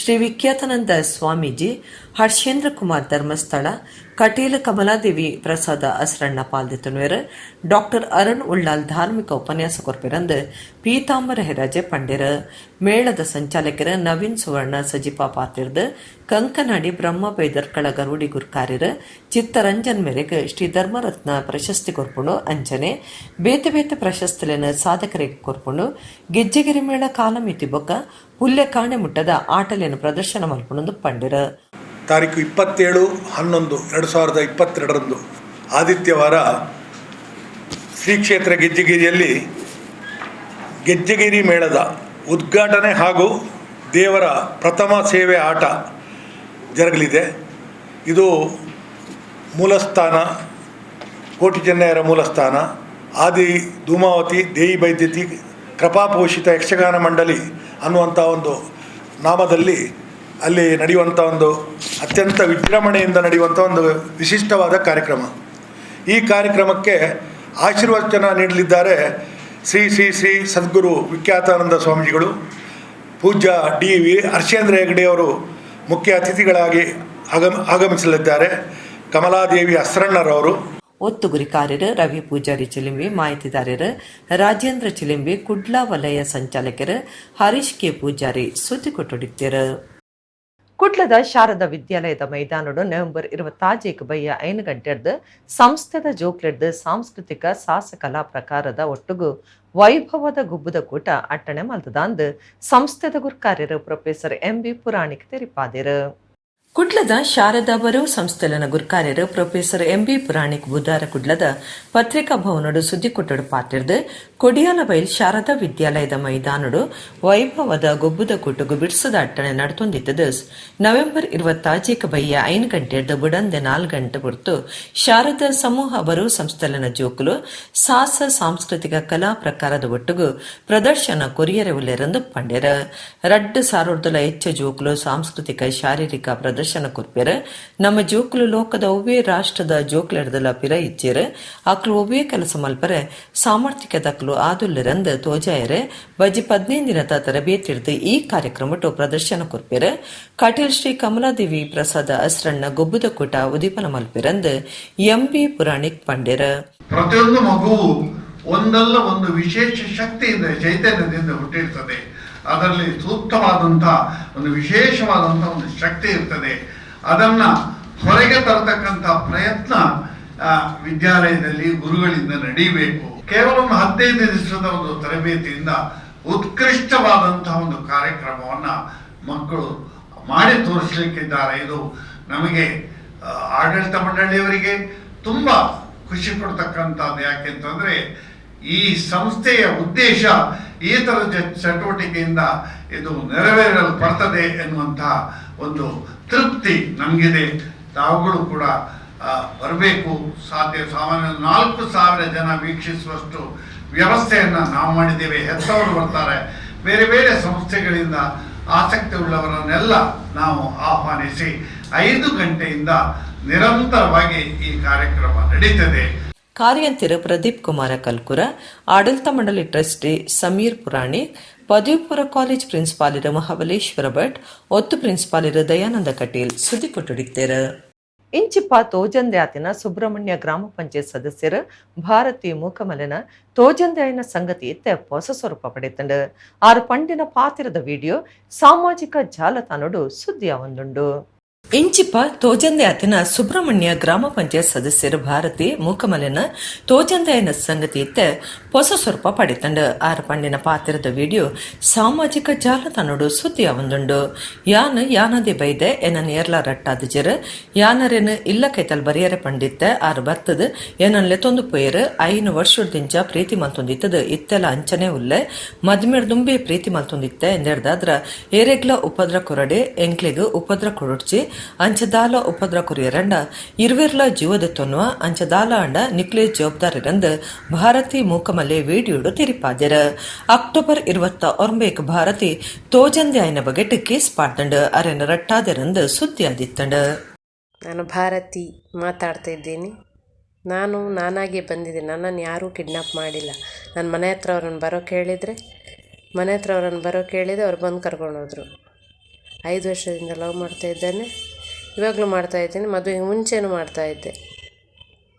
ಶ್ರೀ ವಿಖ್ಯಾತಾನಂದ ಸ್ವಾಮೀಜಿ, ಹರ್ಷೇಂದ್ರ ಕುಮಾರ್ ಧರ್ಮಸ್ಥಳ, ಕಟೀಲ ಕಮಲಾದೇವಿ ಪ್ರಸಾದ ಅಸ್ರಣ್ಣ ಪಾಲ್ದೆತೊನುವೆರ್. ಡಾಕ್ಟರ್ ಅರುಣ್ ಉಳ್ಳಾಲ್ ಧಾರ್ಮಿಕ ಉಪನ್ಯಾಸ ಕೊರ್ಪೆರಂದು ಪೀತಾಂಬರ ಹೆರಾಜೆ ಪಂಡೆರ್. ಮೇಳದ ಸಂಚಾಲಕರು ನವೀನ್ ಸುವರ್ಣ ಸಜಿಪಾ ಪಾತಿರ್ದು, ಕಂಕನಾಡಿ ಬ್ರಹ್ಮ ಬೈದರ್ಕಳ ಗರುಡಿ ಗುರ್ಕಾರ್ಯರು ಚಿತ್ತರಂಜನ್ ಮೇರೆಗೆ ಶ್ರೀ ಧರ್ಮರತ್ನ ಪ್ರಶಸ್ತಿ ಕೊರ್ಪುಂಡು. ಅಂಚನೆ ಬೇತೆ ಬೇತೆ ಪ್ರಶಸ್ತಿలను ಸಾಧಕರಿಗೆ ಕೊರ್ಪುಂಡು. ಗೆಜ್ಜೆಗಿರಿ ಮೇಳ ಕಾಲಮಿತಿ ಬೊಕ್ಕ ಪುಲ್ಯ ಕಾಣೆ ಮುಟ್ಟದ ಆಟಲೆನು ಪ್ರದರ್ಶನ ಮಲ್ಪುಂಡು ಪಂಡಿರ. ತಾರೀಕು 27-11-2022ರಂದು ಆದಿತ್ಯವಾರ ಶ್ರೀ ಕ್ಷೇತ್ರ ಗೆಜ್ಜೆಗಿರಿಯಲ್ಲಿ ಗೆಜ್ಜೆಗಿರಿ ಮೇಳದ ಉದ್ಘಾಟನೆ ಹಾಗೂ ದೇವರ ಪ್ರಥಮ ಸೇವೆ ಆಟ ಜರುಗಲಿದೆ. ಇದು ಮೂಲಸ್ಥಾನ ಕೋಟಿ ಚೆನ್ನಯ್ಯರ ಮೂಲಸ್ಥಾನ ಆದಿ ಧೂಮಾವತಿ ದೇವಿ ಬೈದ್ಯತಿ ಕೃಪಾಪೋಷಿತ ಯಕ್ಷಗಾನ ಮಂಡಳಿ ಅನ್ನುವಂಥ ಒಂದು ನಾಮದಲ್ಲಿ ಅಲ್ಲಿ ನಡೆಯುವಂಥ ಒಂದು ಅತ್ಯಂತ ವಿಜೃಂಭಣೆಯಿಂದ ನಡೆಯುವಂಥ ಒಂದು ವಿಶಿಷ್ಟವಾದ ಕಾರ್ಯಕ್ರಮ. ಈ ಕಾರ್ಯಕ್ರಮಕ್ಕೆ ಆಶೀರ್ವಚನ ನೀಡಲಿದ್ದಾರೆ ಶ್ರೀ ಶ್ರೀ ಶ್ರೀ ಸದ್ಗುರು ವಿಖ್ಯಾತಾನಂದ ಸ್ವಾಮೀಜಿಗಳು. ಪೂಜ್ಯ ಡಿ ವಿ ಹರ್ಷೇಂದ್ರ ಹೆಗಡೆಯವರು ಮುಖ್ಯ ಅತಿಥಿಗಳಾಗಿ ಆಗಮಿಸಲಿದ್ದಾರೆ. ಕಮಲಾದೇವಿ ಅಸ್ರಣ್ಣರವರು. ಒತ್ತು ಗುರಿಕಾರ್ಯರು ರವಿ ಪೂಜಾರಿ ಚಿಲಿಂಬಿ, ಮಾಹಿತಿದಾರರು ರಾಜೇಂದ್ರ ಚಿಲಿಂಬಿ, ಕುಡ್ಲಾ ವಲಯ ಸಂಚಾಲಕರು ಹರೀಶ್ ಕೆ ಪೂಜಾರಿ ಸುದ್ದಿ ಕೊಟ್ಟೊಡಿತ್ತೆರು. ಕುಡ್ಲದ ಶಾರದಾ ವಿದ್ಯಾಲಯದ ಮೈದಾನಡು ನವೆಂಬರ್ 26ಕ್ಕೆ ಬಯ್ಯ 5 ಗಂಟೆರ್ದು ಸಂಸ್ಥೆದ ಜೋಕ್ಲೆಡ್ದು ಸಾಂಸ್ಕೃತಿಕ ಸಾಹಸ ಕಲಾ ಪ್ರಕಾರದ ಒಟ್ಟುಗು ವೈಭವದ ಗುಬ್ಬುದ ಕೂಟ ಅಟ್ಟಣೆ ಮಲ್ತದಾಂದು ಸಂಸ್ಥೆದ ಗುರ್ಕಾರ್ಯರು professor M B Puranik ತೆರಿಪಾದೆರು. ಕುಡ್ಲದ ಶಾರದಾ ಬರೋ ಸಂಸ್ಥೆಲನ ಗುರ್ಕಾರ್ಯರು professor M B Puranik ಬುಧಾರ ಕುಡ್ಲದ ಪತ್ರಿಕಾ ಭವನಡು ಸುದ್ದಿಕೊಟ್ಟಡು ಪಾತಿರ್ದು, ಕೊಡಿಯಾಲಬೈಲ್ ಶಾರದಾ ವಿದ್ಯಾಲಯದ ಮೈದಾನಡು ವೈಭವದ ಗೊಬ್ಬುದ ಕೂಟಗು ಬಿಡ್ಸದ ಅಟ್ಟಣೆ ನಡತೊಂದಿತ್ತದು. ನವೆಂಬರ್ 26ಕ್ಕೆ ಬಯ್ಯ 5 ಗಂಟೆರ್ದು ಬುಡಂದೆ 4 ಗಂಟೆ ಹೊರ್ತು ಶಾರದಾ ಸಮೂಹ ಬರೋ ಸಂಸ್ಥೆಲನ ಜೋಕುಲು ಸಾಹಸ ಸಾಂಸ್ಕೃತಿಕ ಕಲಾ ಪ್ರಕಾರದ ಒಟ್ಟುಗು ಪ್ರದರ್ಶನ ಕೊರಿಯರೆ ಉಲ್ಲೆರಂದು ಪಂಡೆರ. 2 ಸಾವಿರದಲ ಹೆಚ್ಚ ಜೋಕುಲು ಸಾಂಸ್ಕೃತಿಕ ಶಾರೀರಿಕ ಪ್ರದರ್ಶನ ಕೊರ್ಪೆರ್. ನಮ್ಮ ಜೋಕುಲು ಲೋಕದ ಒವ್ವೇ ರಾಷ್ಟ್ರದ ಜೋಕ್ಲೆಡ್ದಲ ಪಿರ ಇಚ್ಚೇರ್. ಅಕ್ಲು ಒವ್ವೇ ಕೆಲಸ ಮಲ್ಪರೆ ಸಾಮರ್ಥ್ಯದಕ್ಲು ಆದುಲ್ಲೆರಂದು ತೋಜಾಯರೆ ಬಜಿ 15 ದಿನದ ತರಬೇತಿಡ್ದು ಈ ಕಾರ್ಯಕ್ರಮಟು ಪ್ರದರ್ಶನ ಕೊರ್ಪೆರ್. ಕಟೀಲ್ ಶ್ರೀ ಕಮಲಾದೇವಿ ಪ್ರಸಾದ ಅಸ್ರಣ್ಣ ಗೊಬ್ಬುದ ಕೂಟ ಉದೀಪನ ಮಲ್ಪೆರಂದು ಎಂ ಬಿ ಪುರಾಣಿಕ್ ಪಂಡೆರ್. ಪ್ರತಿಯೊಂದು ಮಗುವು ಒಂದಲ್ಲ ಒಂದು ವಿಶೇಷ ಶಕ್ತಿಯಿಂದ, ಚೈತನ್ಯದಿಂದ ಹುಟ್ಟಿರ್ತದೆ. ಅದರಲ್ಲಿ ಸೂಕ್ತವಾದಂಥ ಒಂದು ವಿಶೇಷವಾದಂಥ ಒಂದು ಶಕ್ತಿ ಇರ್ತದೆ. ಅದನ್ನು ಹೊರಗೆ ತರತಕ್ಕಂಥ ಪ್ರಯತ್ನ ವಿದ್ಯಾಲಯದಲ್ಲಿ ಗುರುಗಳಿಂದ ನಡೀಬೇಕು. ಕೇವಲ ಒಂದು 15 ದಿವಸದ ಒಂದು ತರಬೇತಿಯಿಂದ ಉತ್ಕೃಷ್ಟವಾದಂತಹ ಒಂದು ಕಾರ್ಯಕ್ರಮವನ್ನು ಮಕ್ಕಳು ಮಾಡಿ ತೋರಿಸಲಿಕ್ಕಿದ್ದಾರೆ. ಇದು ನಮಗೆ ಆಡಳಿತ ಮಂಡಳಿಯವರಿಗೆ ತುಂಬ ಖುಷಿ ಕೊಡ್ತಕ್ಕಂಥದ್ದು. ಯಾಕೆಂತಂದರೆ ಈ ಸಂಸ್ಥೆಯ ಉದ್ದೇಶ ಈ ಥರದ ಚಟುವಟಿಕೆಯಿಂದ ಇದು ನೆರವೇರಲ್ಪಡ್ತದೆ ಎನ್ನುವಂತಹ ಒಂದು ತೃಪ್ತಿ ನಮಗಿದೆ. ತಾವುಗಳು ಕೂಡ ಬರಬೇಕು. ಸಾಧ್ಯ ಸಾಮಾನ್ಯ 4000 ಜನ ವೀಕ್ಷಿಸುವಷ್ಟು ವ್ಯವಸ್ಥೆಯನ್ನು ನಾವು ಮಾಡಿದ್ದೇವೆ. ಹೆತ್ತವರು ಬರ್ತಾರೆ. ಬೇರೆ ಬೇರೆ ಸಂಸ್ಥೆಗಳಿಂದ ಆಸಕ್ತಿ ಉಳ್ಳವರನ್ನೆಲ್ಲ ನಾವು ಆಹ್ವಾನಿಸಿ 5 ಗಂಟೆಯಿಂದ ನಿರಂತರವಾಗಿ ಈ ಕಾರ್ಯಕ್ರಮ ನಡೀತದೆ. ಕಾರ್ಯಂತಿರು ಪ್ರದೀಪ್ ಕುಮಾರ ಕಲ್ಕುರ, ಆಡಳಿತ ಮಂಡಳಿ ಟ್ರಸ್ಟಿ ಸಮೀರ್ ಪುರಾಣಿಕ್, ಪದವಿಪೂರ್ವ ಕಾಲೇಜ್ ಪ್ರಿನ್ಸಿಪಾಲರು ಮಹಾಬಲೇಶ್ವರ ಭಟ್, ಒತ್ತು ಪ್ರಿನ್ಸಿಪಾಲರು ದಯಾನಂದ ಕಟೀಲ್ ಸುದ್ದಿ ಕೊಟ್ಟುಡಿತ್ತೇರು. ಇಂಚಿಪ ತೋಜಂದೆ ಆತಿನ ಸುಬ್ರಹ್ಮಣ್ಯ ಗ್ರಾಮ ಪಂಚಾಯತ್ ಸದಸ್ಯರು ಭಾರತಿ ಮೂಕಮಲೆನ ತೋಜಂದೆ ಆಯಿನ ಸಂಗತಿ ಇತ್ತೆ ಹೊಸ ಸ್ವರೂಪ ಪಡೆತಂಡು. ಆರು ಪಂಡಿನ ಪಾತಿರದ ವಿಡಿಯೋ ಸಾಮಾಜಿಕ ಜಾಲತಾಣಡು ಸುದ್ದಿಯ ಒಂದುಂಡು. ಇಂಚಿಪ ತೋಜಂದೆ ಆತಿನ ಸುಬ್ರಹ್ಮಣ್ಯ ಗ್ರಾಮ ಪಂಚಾಯತ್ ಸದಸ್ಯರು ಭಾರತಿ ಮೂಕಮಲೆನ ತೋಜಂದೆ ಆಯಿನ ಸಂಗತಿ ಇತ್ತೆ ಹೊಸ ಸ್ವರೂಪ ಪಡೆತಂಡು. ಆರು ಪಂಡಿನ ಪಾತಿರದ ವಿಡಿಯೋ ಸಾಮಾಜಿಕ ಜಾಲತಾಣಡು ಸುದ್ದಿಯ ಒಂದುಂಡು. ಯಾನ್ ಯಾನದೆ ಬೈದೆ ಎನನ್ ಏರ್ಲ ರಟ್ಟಾದಿಜರು ಯಾನರೇನು ಇಲ್ಲ ಕೈತಲ್ ಬರಿಯರೆ ಪಂಡಿತ್ತೆ ಆರು ಬರ್ತದ ಏನನ್ ಲೆತ್ತೊಂದು ಪೋಯರು. 5 ವರ್ಷದಿಂಚ ಪ್ರೀತಿ ಮಲ್ತೊಂದಿತ್ತದ ಇತ್ತೆಲ ಅಂಚನೆ ಉಲ್ಲೆ ಮದ್ಮೆರ್ದುಂಬೆ ಪ್ರೀತಿ ಮಲ್ತೊಂದಿತ್ತೆ ಎಂದೆರ್ದಾದ್ರ ಏರೆಗ್ಲ ಉಪದ್ರ ಕೊರಡೆ ಎಂಕ್ಲೆಗ್ ಉಪದ್ರ ಕೊರೊಡ್ಚಿ ಅಂಚದಾಲ ಉಪದ್ರ ಕೊರಿಯರಂಡ ಇರುವೆರ್ಲ ಜೀವದ ತೊನ್ನುವ ಅಂಚದಾಲ ಅಂಡ ನಿಕ್ಲೆ ಜವಾಬ್ದಾರಿರಂದು ಭಾರತಿ ಮೂಕಮಲೆ ವಿಡಿಯೋಡು ತೆರಿಪಾದೆರ. ಅಕ್ಟೋಬರ್ 29 ಭಾರತಿ ತೋಜಂದೆ ಆಯ್ನ ಬಗೆಟ್ ಕೇಸ್ ಪಾಡ್ದಂಡು ಅರೆನ ರಟ್ಟಾದೆರಂದು ಸುದ್ದಿ ಆದಿತ್ತಂಡು. ನಾನು ಭಾರತಿ ಮಾತಾಡ್ತಾ ಇದ್ದೀನಿ. ನಾನು ನಾನಾಗೆ ಬಂದಿದ್ದೀನಿ. ನನ್ನನ್ನು ಯಾರೂ ಕಿಡ್ನಾಪ್ ಮಾಡಿಲ್ಲ. ನನ್ನ ಮನೆ ಹತ್ರ ಅವ್ರನ್ನ ಬರೋಕ್ಕೆ ಹೇಳಿದರೆ ಅವ್ರು ಬಂದು ಕರ್ಕೊಂಡೋದರು. 5 ವರ್ಷದಿಂದ ಲವ್ ಮಾಡ್ತಾಯಿದ್ದೇನೆ, ಇವಾಗಲೂ ಮಾಡ್ತಾಯಿದ್ದೀನಿ, ಮದುವೆಗೆ ಮುಂಚೆನೂ ಮಾಡ್ತಾಯಿದ್ದೆ.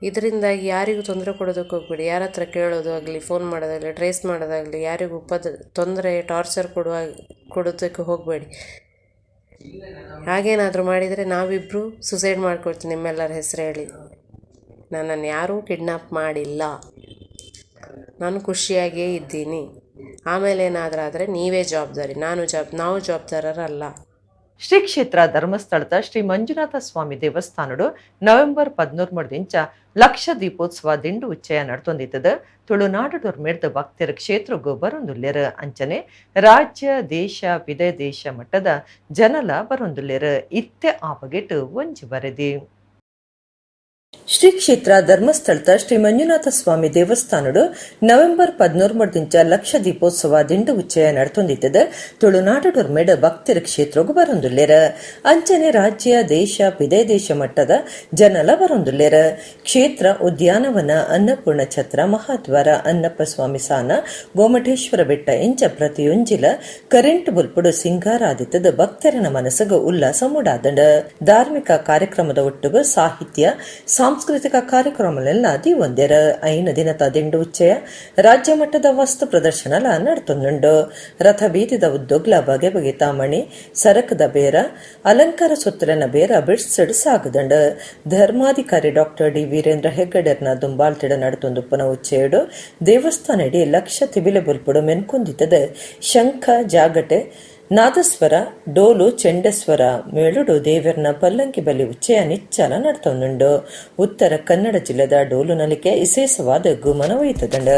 ಇದರಿಂದಾಗಿ ಯಾರಿಗೂ ತೊಂದರೆ ಕೊಡೋದಕ್ಕೆ ಹೋಗಬೇಡಿ. ಯಾರ ಹತ್ರ ಕೇಳೋದು ಆಗಲಿ, ಫೋನ್ ಮಾಡೋದಾಗಲಿ, ಟ್ರೇಸ್ ಮಾಡೋದಾಗಲಿ, ಯಾರಿಗೂ ತೊಂದರೆ ಟಾರ್ಚರ್ ಕೊಡೋದಕ್ಕೆ ಹೋಗಬೇಡಿ. ಹಾಗೇನಾದರೂ ಮಾಡಿದರೆ ನಾವಿಬ್ಬರು ಸುಸೈಡ್ ಮಾಡ್ಕೊಳ್ತೀನಿ ನಿಮ್ಮೆಲ್ಲರ ಹೆಸರು ಹೇಳಿ. ನನ್ನನ್ನು ಯಾರೂ ಕಿಡ್ನಾಪ್ ಮಾಡಿಲ್ಲ, ನಾನು ಖುಷಿಯಾಗಿಯೇ ಇದ್ದೀನಿ. ಆಮೇಲೆ ಏನಾದರೂ ಆದರೆ ನೀವೇ ಜವಾಬ್ದಾರಿ, ನಾವು ಜವಾಬ್ದಾರರಲ್ಲ. ಶ್ರೀ ಕ್ಷೇತ್ರ ಧರ್ಮಸ್ಥಳದ ಶ್ರೀ ಮಂಜುನಾಥ ಸ್ವಾಮಿ ದೇವಸ್ಥಾನಡು ನವೆಂಬರ್ 13 ದಿಂಚ ಲಕ್ಷ ದೀಪೋತ್ಸವ ದಿಂಡು ಉಚ್ಚಯ ನಡ್ತೊಂದಿತ್ತದ. ತುಳುನಾಡು ಮೇರ್ದ ಭಕ್ತರ ಕ್ಷೇತ್ರಗೂ ಬರೊಂದುಲ್ಲೆರ್. ಅಂಚನೆ ರಾಜ್ಯ ದೇಶ ವಿದೇಶ ಮಟ್ಟದ ಜನಲ ಬರೊಂದುಲ್ಲೆರ್. ಇತ್ತೆ ಆ ಬಗೆಟ್ ಒಂಜಿ ಬರೆದಿ. ಶ್ರೀ ಕ್ಷೇತ್ರ ಧರ್ಮಸ್ಥಳದ ಶ್ರೀ ಮಂಜುನಾಥ ಸ್ವಾಮಿ ದೇವಸ್ಥಾನಡು ನವೆಂಬರ್ 13 ದಿಂಚ ಲಕ್ಷ ದೀಪೋತ್ಸವ ದಿಂಡು ಉಚ್ಚಯ ನಡ್ತೊಂದಿತ್ತದ. ತುಳುನಾಡು ಮೇಡ ಭಕ್ತರ ಕ್ಷೇತ್ರಗೂ ಬರೊಂದುಲ್ಲೆರ್. ಅಂಚನೆ ರಾಜ್ಯ ದೇಶ ವಿದೇಶ ಮಟ್ಟದ ಜನಲ ಬರೊಂದುಲ್ಲೆರ್. ಕ್ಷೇತ್ರ ಉದ್ಯಾನವನ, ಅನ್ನಪೂರ್ಣ ಛತ್ರ, ಮಹಾದ್ವಾರ, ಅನ್ನಪ್ಪ ಸ್ವಾಮಿ ಸಾನ, ಗೋಮಟೇಶ್ವರ ಬೆಟ್ಟ ಇಂಚ ಪ್ರತಿಯೊಂಜಿಲ ಕರೆಂಟ್ ಬುಲ್ಪುಡು ಸಿಂಗಾರ ಆದಿತ್ತದ ಭಕ್ತರನ ಮನಸ್ಸಿಗೆ ಉಲ್ಲಾಸ ಮೂಡಾದಂಡ. ಧಾರ್ಮಿಕ ಕಾರ್ಯಕ್ರಮದ ಒಟ್ಟುಗು ಸಾಹಿತ್ಯ ಸಾಂಸ್ಕೃತಿಕ ಕಾರ್ಯಕ್ರಮಗಳೆಲ್ಲ ಒಂದೆರ. 5 ದಿನದ ದಿಂಡು ಉಚ್ಚಯ ರಾಜ್ಯ ಮಟ್ಟದ ವಸ್ತು ಪ್ರದರ್ಶನಲ ನಡ್ತೊಂದುಂಡು. ರಥ ಬೀದಿದ ಉದ್ದೊಗ್ಲ ಬಗೆ ಬಗೆ ತಾಮಣಿ ಸರಕದ ಬೇರ ಅಲಂಕಾರ ಸೊತ್ತಲನ ಬೇರ ಬಿಡ್ಸಡ್ ಸಾಗದಂಡು. ಧರ್ಮಾಧಿಕಾರಿ ಡಾಕ್ಟರ್ ಡಿ ವೀರೇಂದ್ರ ಹೆಗ್ಗಡೆರ್ನ ದುಂಬಾಲ್ತಿಡ ನಡ್ತೊಂದುಪ್ಪನ ಉಚ್ಚಯಡು ದೇವಸ್ಥಾನಡಿ ಲಕ್ಷ ತಿಬಿಲೆ ಬುಲ್ಪುಡು ಮೆನ್ಕೊಂದಿತ್ತದ. ಶಂಖ ಜಾಗಟೆ ನಾದಸ್ವರ ಡೋಲು ಚೆಂಡಸ್ವರ ಮೇಳುಡು ದೇವರ್ನ ಪಲ್ಲಂಕಿ ಬಲಿ ಉಚ್ಚಯ ನಿಚ್ಚಲ ನಡ್ತೊಂದುಂಡು. ಉತ್ತರ ಕನ್ನಡ ಜಿಲ್ಲೆದ ಡೋಲು ನಲಿಕೆ ವಿಶೇಷವಾದ ಗುಮನ ಒಯ್ತದಂಡ.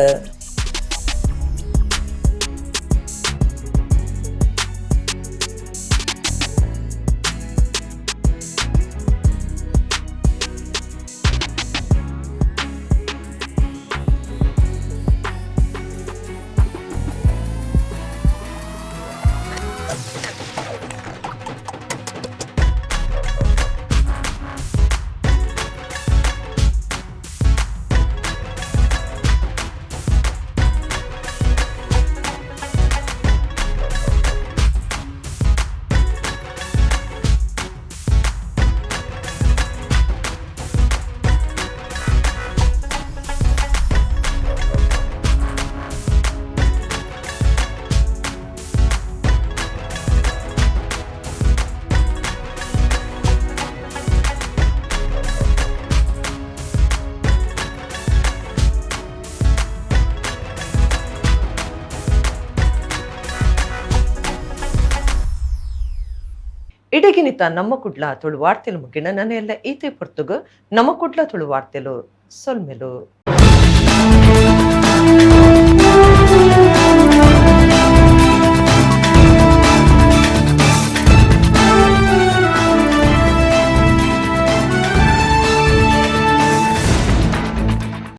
ಇಡಗಿನಿತ ನಮ್ಮ ಕುಡ್ಲ ತುಳು ವಾರ್ತೆಲು ಮುಗಿನ ನನೆಲ್ಲ ಈತೆ ಪೊರ್ತುಗು ನಮ್ಮ ಕುಡ್ಲ ತುಳು ವಾರ್ತೆಲು ಸೊಲ್ಮೆಲು.